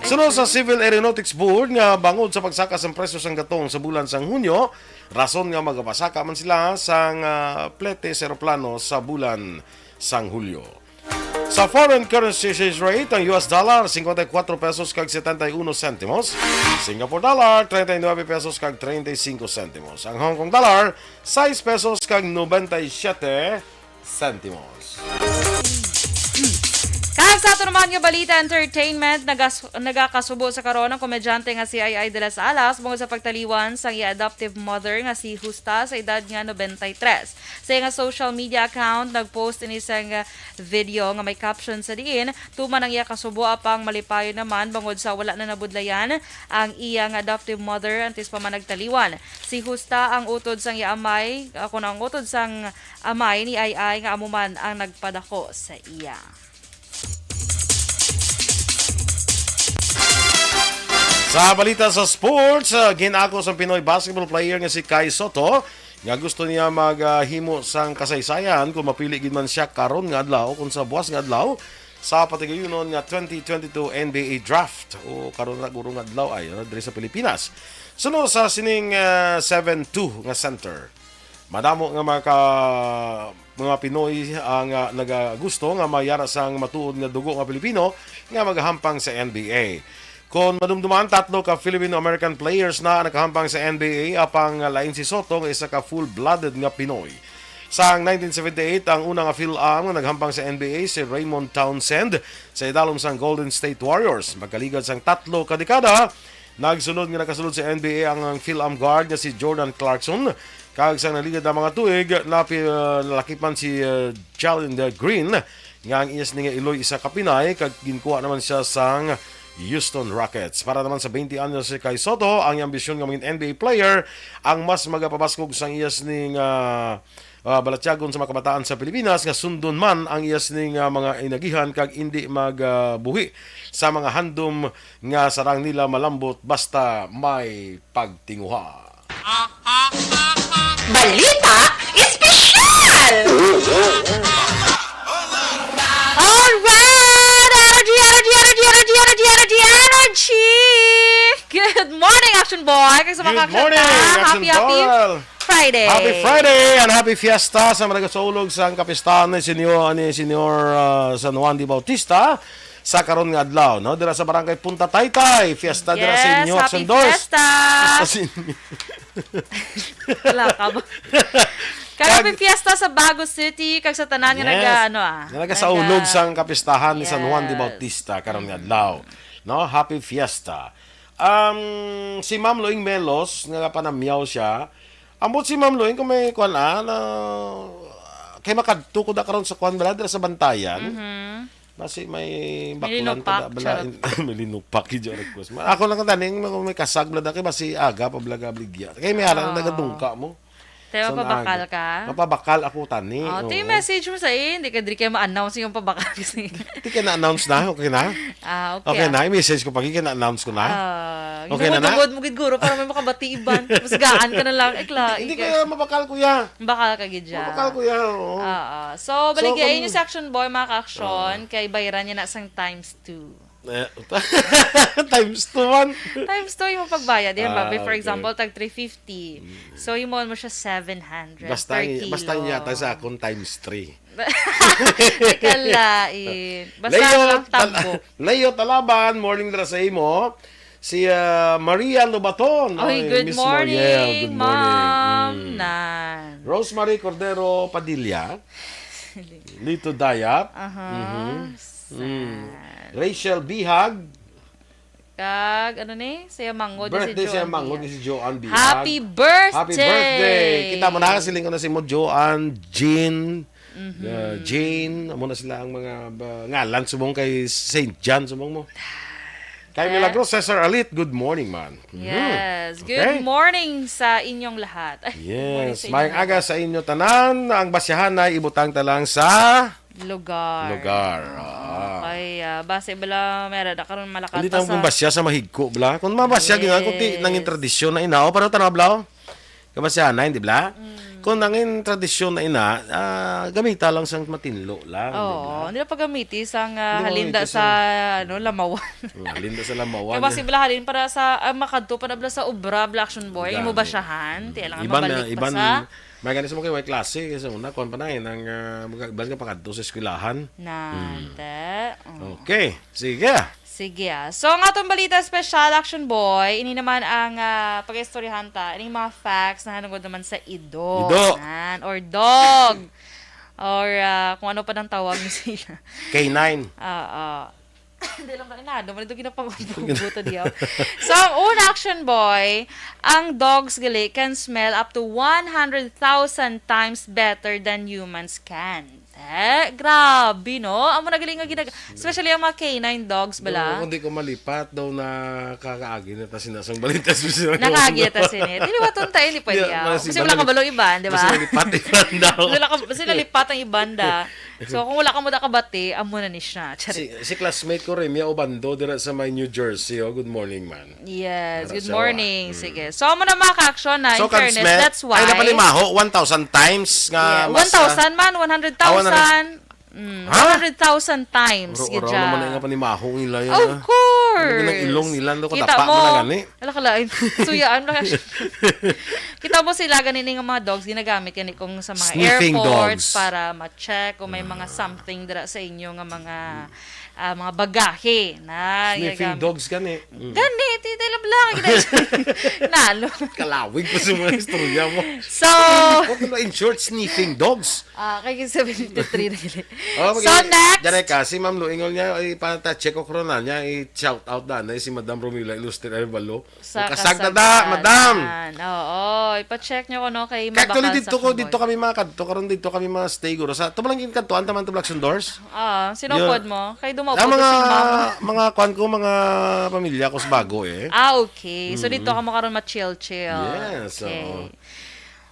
Sunod sa Civil Aeronautics Board nga bangod sa pagsaka sang presyo sang gatong sa bulan sang Hunyo, rason nga magapasaka man sila sang, ah, plete sa eroplano sa bulan sang Hulyo. Sa foreign currency exchange rate, ang U S dollar, cincuenta y cuatro pesos kag setenta y uno centimos. Singapore dollar, treinta y nueve pesos kag treinta y cinco centimos. Ang Hong Kong dollar, sais pesos kag noventa y siete centimos. Kag sa ato naman nga balita, entertainment, nagas-, nagakasubo sa karon ang komedyante nga si Ai Ai de las Alas bangod sa pagtaliwan sang iya adoptive mother nga si Justa sa edad nga noventa y tres. Sa iya nga social media account, nag-post ini sang, ah, video nga may caption sa diin, "Tuman ang iya kasubo, apang malipayon naman bangod sa wala na nabudlayan ang iya nga adoptive mother antes pa man nagtaliwan." Si Justa ang utod sang iya amay, ah, kuno ang utod sang amay ni Ai Ai nga amo man ang nagpadako sa iya. Sa balita sa sports, ah, gin-ako sang Pinoy basketball player nga si Kai Sotto nga gusto niya maghimo sang kasaysayan kung mapili gid man siya karon nga adlaw o kung sa buwas nga adlaw sa patigayunon nga twenty twenty-two N B A draft o karon na guro nga adlaw ay, ah, diri sa Pilipinas. Suno sa sining, ah, seven two nga center. Madamo nga mga ka-, mga Pinoy ang, ah, nagagusto nga mayara sang matuod nga dugo nga Pilipino nga magahampang sa N B A. Kon madumduman, tatlo ka Filipino-American players na nakahampang sa N B A, apang lain si Sotto nga isa ka full-blooded nga Pinoy. Sang nineteen seventy-eight, ang una nga Fil-Am nga naghampang sa N B A si Raymond Townsend sa idalom sang Golden State Warriors. Magkaligad sang tatlo ka dekada, nagsunod nga nakasulod sa N B A ang, ang Fil-Am guard nga si Jordan Clarkson, kag sang nagligad na mga tuig, napi-, ah, nalakip man si, ah, Jalen Green, nga ang iya sini nga iloy isa ka Pinay, kag ginkuha naman siya sang Houston Rockets. Para naman sa twenty anyos si Kai Sotto, ang iyang ambisyon nga maging N B A player ang mas magapabaskog sang iya sini nga, ah, balatyagon sa mga kabataan sa Pilipinas nga sundon man ang iya sini nga mga inagihan kag indi mag, ah, buhi sa mga handom nga sarang nila malambot basta may pagtinguha. Balita Espesyal! Alright! Energy, energy, energy, energy, energy, energy, energy! Good morning, Action Boy! Kag sa mga Good morning, Action Happy, happy Boy! Friday! Happy Friday and happy fiesta sa mga nagasaulog sa kapistahan ni Senyor, ni Senyor, ah, San Juan de Bautista sa karon nga adlaw, no? Dira sa Barangay Punta Taytay, fiesta dira sa Yes, inyo, happy Action Boys. Fiesta! Sa sin- Wala ka ba? Kaya Kag- may fiesta sa Bago City, kag sa tanan nga Yes. naga-, ano, ah, Nga nagasaulog naga- sang kapistahan ni San Juan de Yes. Bautista karon nga adlaw. No? Happy fiesta. Um, si Ma'am Loing Melos, nga panamyaw siya. Ambot si Ma'am Loing kung may kuwan, ah, na, kay makadto ko na karon sa kuwan, bala, dira sa Bantayan. Mhm. Basi may May baklan linupak, pa da, bala, charot. May linupak, yung request. Ma-, ako lang ang taning, may, may kasag, bala, da, kay basi aga, pa, bala, gabligya. Kay may harang, Ah. nagadungka mo. Tayo, Sa mapabakal naaga. ka? Mapabakal ako, tani. Oh, ito yung Oo. message mo sa iyo, hindi ka, di kayo ma-announce yung pabakal kasi. Di ka na-announce na, okay na? Ah, okay, Okay ah. na, i-message ko pag na-announce ko na. Ah, Okay na na? ginugod mo gid, guro, para may makabati iban. Mas gaan ka na lang, eh, klaro, Hindi, hindi ka. kaya mabakal, kuya. Bakal ka gid siya. Mabakal, kuya, oo. Oo. So, baligya inyo sa Action Boy, mga ka-action, kay bayran niya na sang times two. Eh, times two man. Times two yung pagbayad. Yan ba? Ah, for example, tag three fifty. Mm. So, imo mo siya seven hundred Basta, per kilo. Basta yata sa akon times three. Kalain. Basta Leo lang Tal-, tambok. Leo Talaban, morning dira sa imo. Si, ah, Maria Lobaton. Oy, Ay, good Miss Mariel, morning, good morning. Ma'am Mm. Nan. Rosemary Cordero Padilla. Lito Dayap. Aha. Mhm. Mm. Sad. Rachel Bihag. Kag, ano ni? Siya mango, di si Birthday siya Joan mango, Bihag. Di si Joan Bihag. Happy birthday! Happy birthday! Kita mo na, siling ko na si mo, Joan, Jean, Mhm. uh, Jane, amo na sila ang mga ba, ngalan, subong kay Saint John, subong mo. Kay Eh? Milagros Cesar Alit, good morning, man. Mhm. Yes. Okay. Good morning sa inyong lahat. Ay, good morning Yes. sa inyong Mayang aga lahat. Sa inyo tanan. Ang basyahan ay ibutang ta lang sa Lugar. Lugar. Ah. Okay, ah, base bala, meron na karon malakat Hindi pa tayo sa kung basya sa mahigko, bala. Kung mabasya, Yes. ginagawa ko, ti-, nangin tradisyon na ina. O, pero tanaw, bala, o. Kabasyahan na, hindi, bala? Mm. Kung nangin tradisyon na ina, ah, gamita lang sang matinlo lang, di Oo, ba? Hindi na paggamiti sang, ah, Hindi halinda mamiti sa, sa ano, lamawan. Mm, halinda sa lamawan, Kaya eh. Base bala halin para sa, ah, makadto pa na bala sa obra, bala, Action Boy, imo Gani. Basyahan, ti alangan Iban na, mabalik pa iban, sa may gani sa mga kay way klase, kasi una, kuwan pa na, eh, nang, ah, mag-, iban ka pakadto sa eskwelahan. Nante. Mm. Oh. Okay, sige. Sige, ah. So, ang atong balita special, Action Boy, ini naman ang, ah, pag-istoryahan ta, ining mga facts na hanungod naman sa ido. Ido. Nan, or dog. Or, ah, kung ano pa nang tawag niyo sila. K nine. Oo. Hindi lang ba, inado, man ito ginapangumbuto diyaw. So, ang una, Action Boy, ang dogs gali can smell up to one hundred thousand times better than humans can. Eh, grabe, no? Amo na gali nga ginag-, especially ang mga canine dogs, bala. Daw, kung di ko malipat, daw nakakaagi na ta sinasang balita, especially Nakaagi na ta sinit. Dili, waton tayo, hindi pwede, Yeah, ah. Mas Kasi iba wala na ka balo iban, di ba? Mas nalipat iban daw. Wala ka, kasi nalipat ang ibanda. So, kung wala ka mo nakabati, amo na ni siya. Charit. Si, si classmate ko, Remia Obando, dira sa may New Jersey. Oh, good morning, man. Yes, Para good sa morning. Mm. Sige. So, amo na mga ka-action na, So, in fairness, Kansmet, that's why. Ay, napanimaho, one thousand times nga Yeah, mas, ah, one thousand man, one hundred thousand. Ah, one hundred. Mm, Ha? One hundred thousand times, Oro-oro gidya. Naman na nga panimaho nila yan, Of ah. Course. Ano ginang ilong nila, no? Kita Kadapa mo, man na gani. Ala ka lain. Suyaan na ka. Kita mo sila, ganini nga mga dogs, ginagamit gani kung sa mga Sniffing airports dogs. Para ma-check kung may mga Ah. something dira sa inyo nga mga, ah, mga bagahe na Sniffing ginagamit. Dogs gani. Mm. Gani, ti-, ti-, labla, kita-, nalo. Kalawig pa sa mga istorya mo. So, What in short, sniffing dogs? Ah, kay seven fifty-three na gini. Oh, So, mag-, next. Dali ka, si Ma'am Lu, ingol niya, ipata-check ko corona niya, i-shout out na, na si Madam Romila Ilustre Arevalo. Sa Kasagda da, kasagdanan. Madam! Oo, ipa-check niyo ko, no, kay Kaya actually, mabakal dito sa ko, Action dito Boy. Kami mga kadto, karon dito kami mga stay, guro. Sa, ito lang yung kadtuan, taman to Black Doors? Ah, sinupod Yun. Mo? Kay dumaw Ang po mga, si Ma'am. Mga kwan ko, mga pamilya ko sa bago, eh. Ah, okay. So, Mm. Dito ka mo karon ma-chill-chill. Yes, Okay. Oo.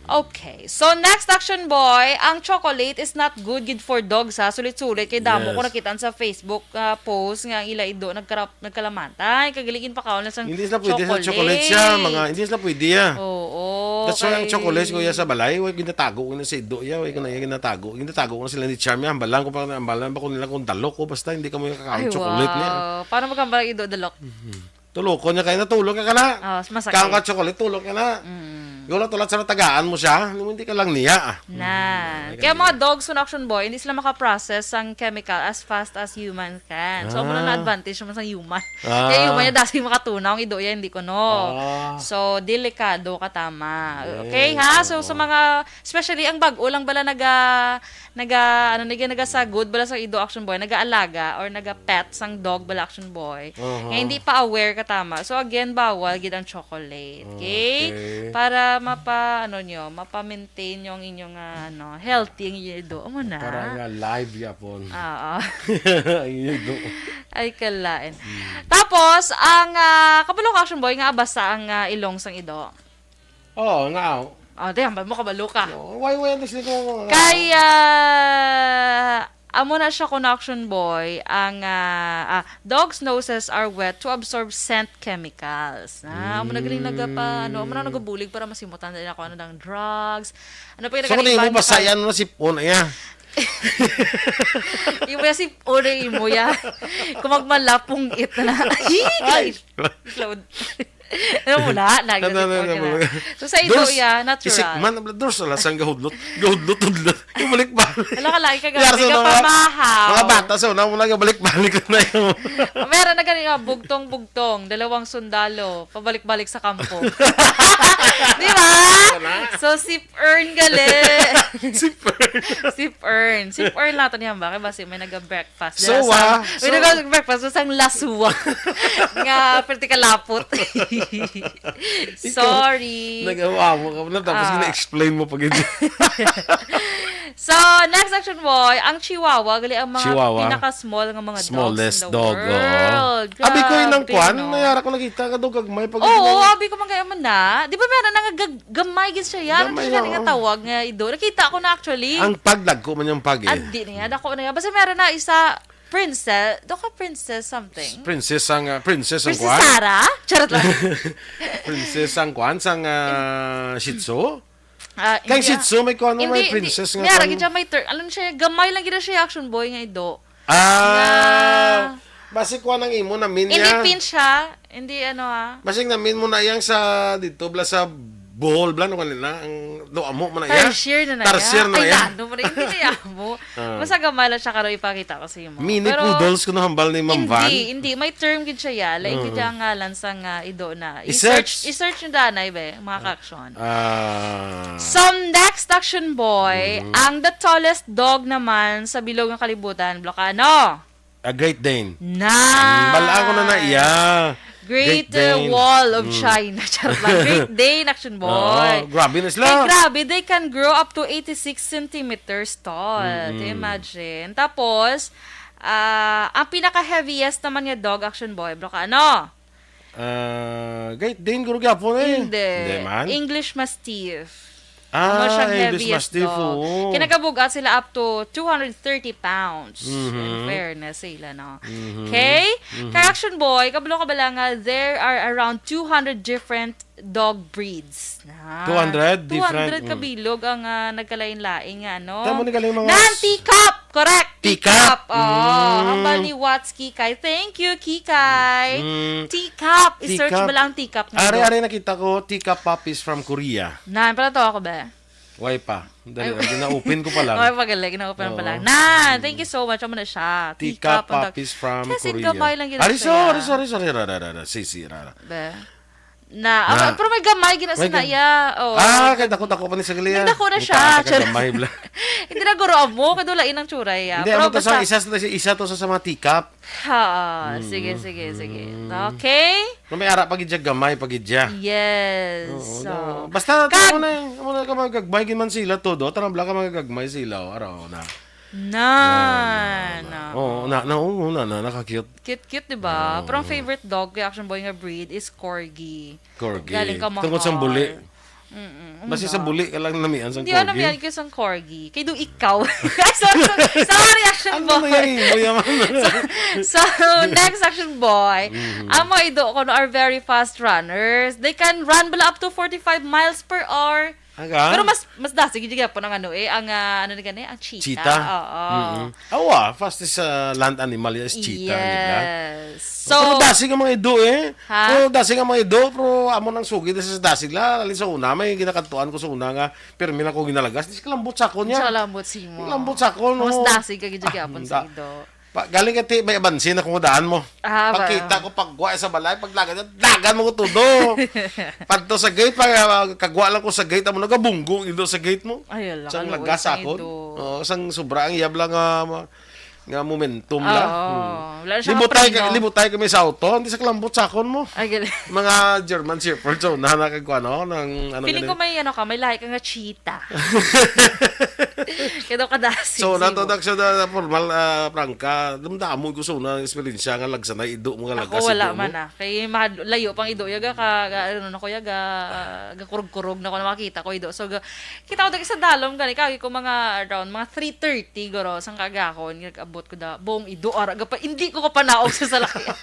Okay. So, next, Action Boy, ang chocolate is not good gid for dogs, ha. Sulit-sulit kay damo ko Yes. Nakitaan sa Facebook, ah, post nga ang ila ido nagkarap-, nagkalamantay. Kagaligin pa kaon na sang Hindi sila pwede sa chocolate siya, chocolate. Mga, hindi sila pwede, ah. Oo, That's why ang kay chocolate, kuya, sa balay, way ginatago ko na sa ido, ya, way ko na iya ginatago. Ginatago ko na sila ni Charm, ya, hambalan ko pa, hambalan ba ko nila kung dalok ko, basta hindi ka mo yung kakaon Ay, chocolate niya. Wow. Paano magkambal ang ido, dalok? Mhm. Tulokon niya kayo na, tulok ka na. Oh, masakit. Kaon ka chocolate, tulok ka na. Mm. Yung lang tulad sa natagaan mo siya, hindi ka lang niya, ah. Na. Mm, Kaya ganyan. Mga dogs, kun Action Boy, hindi sila makaprocess ang chemical as fast as human can. So, amo na Ah. Na-advantage naman sa human. Ah. Kaya human niya, dasi makatunaw, ang ido niya, hindi ko, no. Ah. So, delikado ka, tama. Yes, Okay, ha? So, oo. Sa mga, especially ang bag-o lang bala naga, naga, ano, naga, nagasagod bala sa ido Action Boy, nagaalaga or naga-pet sang dog bala Action Boy. Aha. Nga hindi pa aware ka tama. So again, bawal gid ang chocolate. Okay? Okay. Para mapa, ano nyo, mapa-maintain nyo ang inyong, ah, ano, healthy ang inyong ido. Amo na. Para nga live yapon. Oo. Ang inyong ido. Ay, kalain. Hmm. Tapos, ang, ah, kabalo ka, Action Boy, nga abasa ang, ah, ilong sang ido. Oo, nga, oh. Oh, di, hambal mo, kabalo ka. No, why, why, ano sila ko, nga, Kay, ah, amo na siya kun Action Boy, ang, ah, ah, dogs' noses are wet to absorb scent chemicals. Ah, amo na galing nagapa-, ano, amo na Mm. Nagabulig para masimutan nila kung ano nang drugs. Ano pa yung So, kung nagkaliban mo na basa, ka- yan, ano, sipon, ayan. Imo ya si Ore, imo ya. Kung magmalapong it na. Ay, Ay! Claude. Ano mo na? Nag- Ano, ano, ano, nag- ano, ano. So, sa ido Dors, ya, natural. Isikman, ang Dors, wala sang gahudlot. Gahudlot-hudlot. Yung balik-balik. Wala ka lagi ka Yara, gamit so, ka mga, pamahaw. Mga bata, so, na mo lang yung balik-balik na yung Meron na gani nga, bugtong-bugtong, dalawang sundalo, pabalik-balik sa kampo. Di ba? Wala. So, sip earn gali. Sip earn. Sip earn. Sip earn nato niyan ba? Kaya basi may nag-breakfast. So, Dala sa, ah, may so nag-breakfast. So, sang laswa. Nga, pwerte ka lapot. Ikaw, Sorry. Nag-awa mo ka na, tapos Ah. gina-explain mo pa gid. So, next action, boy, ang chihuahua, gali ang mga Chihuahua. pinaka-small nga mga Smallest dogs in the dog, oo. world. Abi ko, inang Grabe, kwan, no? Nayara ko nakita, kadugag may pag- Oo, abi ko, man kaya man na. Di ba meron na nga gag-, gamay gid siya yan? Gamay Ano siya na, nga oo. tawag nga ido? Nakita ko na, actually. Ang pag, dagko man yung pag, eh. Adi na yan, dako na yan. Basta meron na isa, princess, do ka princess something? Princess ang, ah, princess ang Princess kwan? Sarah? Charot lang. Princess ang kwan, sang, ah, Shih Tzu? Ah, Kay hindi, Shih Tzu, may kuwan mo, hindi, may princess hindi, nga hindi, kuwan. Hindi, may ter-, ano siya, gamay lang gid siya, action boy nga ido. Ah, Nga basi kuwan ang imo, namin Hindi niya. Pin siya, hindi ano, ah. Basig namin mo na yang sa dito, bla, sa Bohol, bla, no, kanina, ang do amo mo na iya. Tarsier na na Tarsier iya. Na Ay, iya. Nano mo na, hindi na iya mo. Ah. Basta gamay lang siya, karo ipakita ko sa imo. Mini Pero, poodles kuno hambal ni Ma'am Van. Hindi, hindi. May term gid siya, ya. Lain gid Mm. siya ang ngalan sa nga ido na. I-search. I-search, i-search yung danay, be, mga ka-action. Ah. So, next action boy, Mm. ang the tallest dog naman sa bilog nga kalibutan, Blocano. A Great Dane. Na. Mm, bal-an ko na na iya. Great, Great uh, Dane. Wall of Mm. China. Charot lang. Great Dane, action boy. Oo, grabe na sila. Kay grabe, they can grow up to eighty-six centimeters tall. Mm-mm. Imagine. Tapos, ah, ang pinaka-heaviest naman nga dog, action boy, Blocano. Ah, Great Dane, guro gyapon eh. Hindi. Hindi man? English Mastiff. Ah, Amo siyang English heaviest Mastiff, dog. Oo. Kinakabugat sila up to two hundred thirty pounds. Mhm. In fairness sila, no? Mhm. Okay? Mhm. Kay action boy, kabalo ka bala nga there are around two hundred different dog breeds? Na. Two hundred different, Two hundred mm. kabilog ang, ah, nagkalain-lain nga, no? Tama ni galing mga Nan teacup! Correct! Teacup! Teacup! Oh, Mm. hambal ni Watts Kikay. Thank you, Kikay! Mm. Teacup! I-search Teacup. Mo lang teacup nga Are, dog. Are, nakita ko, teacup puppies from Korea. Nan, pala to ako, be. Why pa? Dali Ay. lang, gina-open ko pa lang. Ay, pagaling, gina-open pa Oo. lang. Nan, thank you so much. Amo na siya. Teacup Teacup ang tag-, puppies from Kasi Korea. Gamay lang gina Ari, siya. Sorry, sorry, sorry. Ra, ra, ra, ra. Si, si, ra, ra. Be. Na, Na. Ah, pero may gamay gina May sa gam- naya. Oh. Ah, kay dako-dako pa ni sa gali, ah. Nagdako na siya. Mukha ka gamay, bla. Hindi na guro amo, kay dula inang tsuray, ah. Hindi, Pero amo to sa basta isa, isa to sa, sa mga teacup. Ha, Mm. sige, sige, sige. Mm. Okay? Na may ara pa gid siya, gamay pa gid siya. Yes. Oo, So, na. Basta, kag- amo na, amo na ka magagmay gid man sila todo. Tarang bla ka magagmay sila, oh, araw na. Na, Na, na, na. na. Oo, na, na, oo, na, na, naka-cute. Cute-cute, di ba? Oo. Pero ang favorite dog kay action boy nga breed is corgi. Corgi. Galing ka Tungkol sa mahal. Buli. Mm-mm. Basi Ano sa ba? Buli ka lang namian sa Hindi, ano, corgi. Miyan ko sa corgi. Kay do ikaw. Ay, sorry, sorry. Sorry, action Ano boy. na yan? Mo yaman. So, so, next action boy. Mhm. Ang mga ido ko no are very fast runners. They can run bala up to forty-five miles per hour. Aga? Pero mas, mas dasig yung gyapon ang ano eh, ang, ah, ano na gani, ang cheetah. Cheetah? Oo. Mm-mm. Awa, fastest sa land animal is cheetah, di ba? Yes. So, pero dasig ang mga ido eh. Ha? Pero dasig ang mga ido, pero amo nang sugid sa dasig la. Lalo sa una, may ginakadtuan ko sa una nga, pero may lang ko ginalagas. Di siya kalambot sa akon niya. Sa lambot si mo. Lambot sa akon, Mas no? Dasig ka gid gyapon sa Da- ido. Pa, galing ka ti, may abansin akong daan mo. Ah, ba? Pagkita ko, pagwa sa balay, paglagan niya, dagan mo ko todo. Padto sa gate, pag, ah, kagwa lang ko sa gate, amo nagabunggo ido sa gate mo. Ay, ala, Sang kaluoy lagas sa akon. Ido. Oo, sang sobra ang iyab lang nga, ma-, nga momentum Oo. lang. Hmm. Wala siya Libutay ka, ma-preno. Libutay kami sa auto, hindi sa kalambot sa akon mo. Ay, gali. Mga German Shepherd, so, nana kag ano, ng, ano Feeling gani? Ko may, ano ka, may lahi ka nga cheetah. Kaya daw kadasig So, sa imo. Nato, Dax, sa da-, formal, ah, prangka, damdamo ko sa una, eksperyensya nga lagsanay, ido mo nga Ako, lagas, wala ido mo. Man, ah. Kay mahad-, layo pang ido, yaga ka, ka, ano na ko, yaga, ah, gakurog-kurog na ko na makita ko, ido. So, ga-, kita ko, dagi sa dalom, gani, kagi ko mga around, mga three thirty, guro, sang kagahon, nag-abot ko da, buong ido, ara, gapa, hindi ko kapanaog sa salakyan.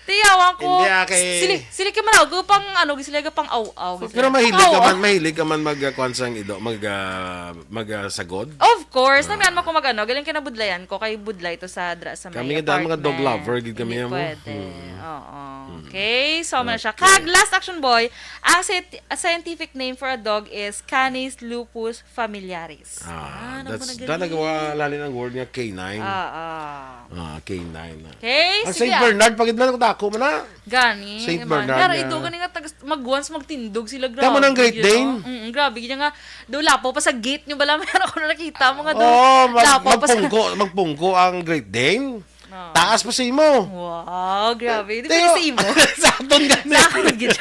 Ti, Tawag ko. Hindi, ah, kay Sili, sili kay malaw ko pang ano, sili ka pang aw-aw. Pero mahilig ka man, mahilig ka man mag, ah, kuwan sang ido, mag, ah, mag, ah, sagod? Of course, namian mo ko mag ano, galing kay nabudlayan ko, kay budlay to sa dra sa may Kami nga daan mga dog apartment. Lover, gid kami Hindi mo. Pwede. Hmm. Oo. Hmm. Okay, so man siya. Okay. Kag last action boy, ang scient-, a scientific name for a dog is Canis lupus familiaris. Ah, that's, na nagawa lalim ang word nga K nine. Ah, ah. Ah, K nine na. Okay, Ang sige, Saint ah. Bernard, pagid man ako dako man na. Gani, Saint man. Bernard Pero nga. Ito, gani nga, tagas, mag once magtindog sila, grabe. Tama ng Great Dane? Mm, grabe, gid nga, do lapo pa sa gate nyo bala, meron ko na nakita mo nga do. Oh, mag, lapo pa sa magpungko, magpungko ang Great Dane. Oh. Taas pa sa imo. Wow, grabe. Di Pero, pwede sa imo. Sa aton gani. Sa aton gid.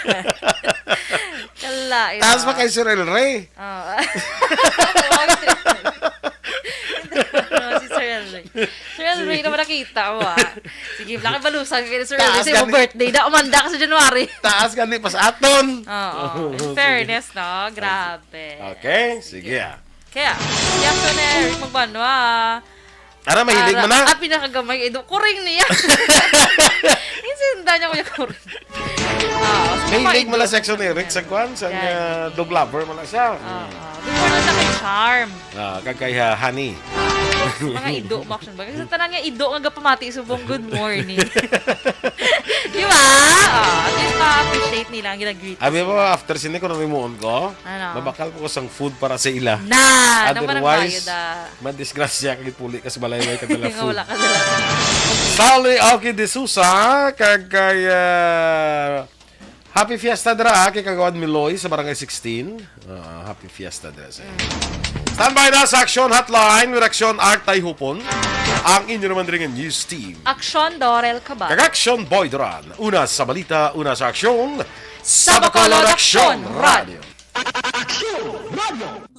Kala, Taas pa kay Sir El Rey. Ah. Ano, si Sir Elroy. Sir Elroy, naman nakita mo, ah. Sige, laki balusan kayo, Sir Elroy. Taas Sa imo gani. Birthday na, umanda ka sa January. Taas gani, pas aton. Oo. In fairness, no? Grabe. Okay, sige, ah. Kaya, reaction na Eric Magbanwa, ah. Ara, mahilig Ara, man na. At pinakagamay, eh, do, kuring niya. Insinda niya, kuya, kuring. Ah, so, Mahilig mga man na idol. Section ni Rick sa kwan, sa, Yan. Uh, dog lover man na siya. Ah, ah. Before na sa kay Charm. Ah, kag kay, ah, Honey. Mga ido mo, action ba? Kasi tanan nga ido nga gapamati subong good morning. Di ba? Ah, at least ma-appreciate nila ang ginag-greet Abi mo, sila. After sini, kung namimuon ko, Ano? Mabakal ko sang food para sa ila. Na, naman ang Otherwise, bayad, ah. Madisgrasya ka gid puli ka sa balay, way ka dala Nga food. Wala ka dala. Sally Aoki de Sousa, kag kay, ah, Happy Fiesta dira, ah, kay Kagawad Miloy sa Barangay sixteen. Ah, happy Fiesta dira sa inyo. Standby na sa Action Hotline with Action Art Tayhupon, ang inyo naman diri nga news team. Action Dorel Cabal. Kag Action Boy Duran. Una sa balita, una sa aksyon. Sa Bacolod Action Radio. Action Radio.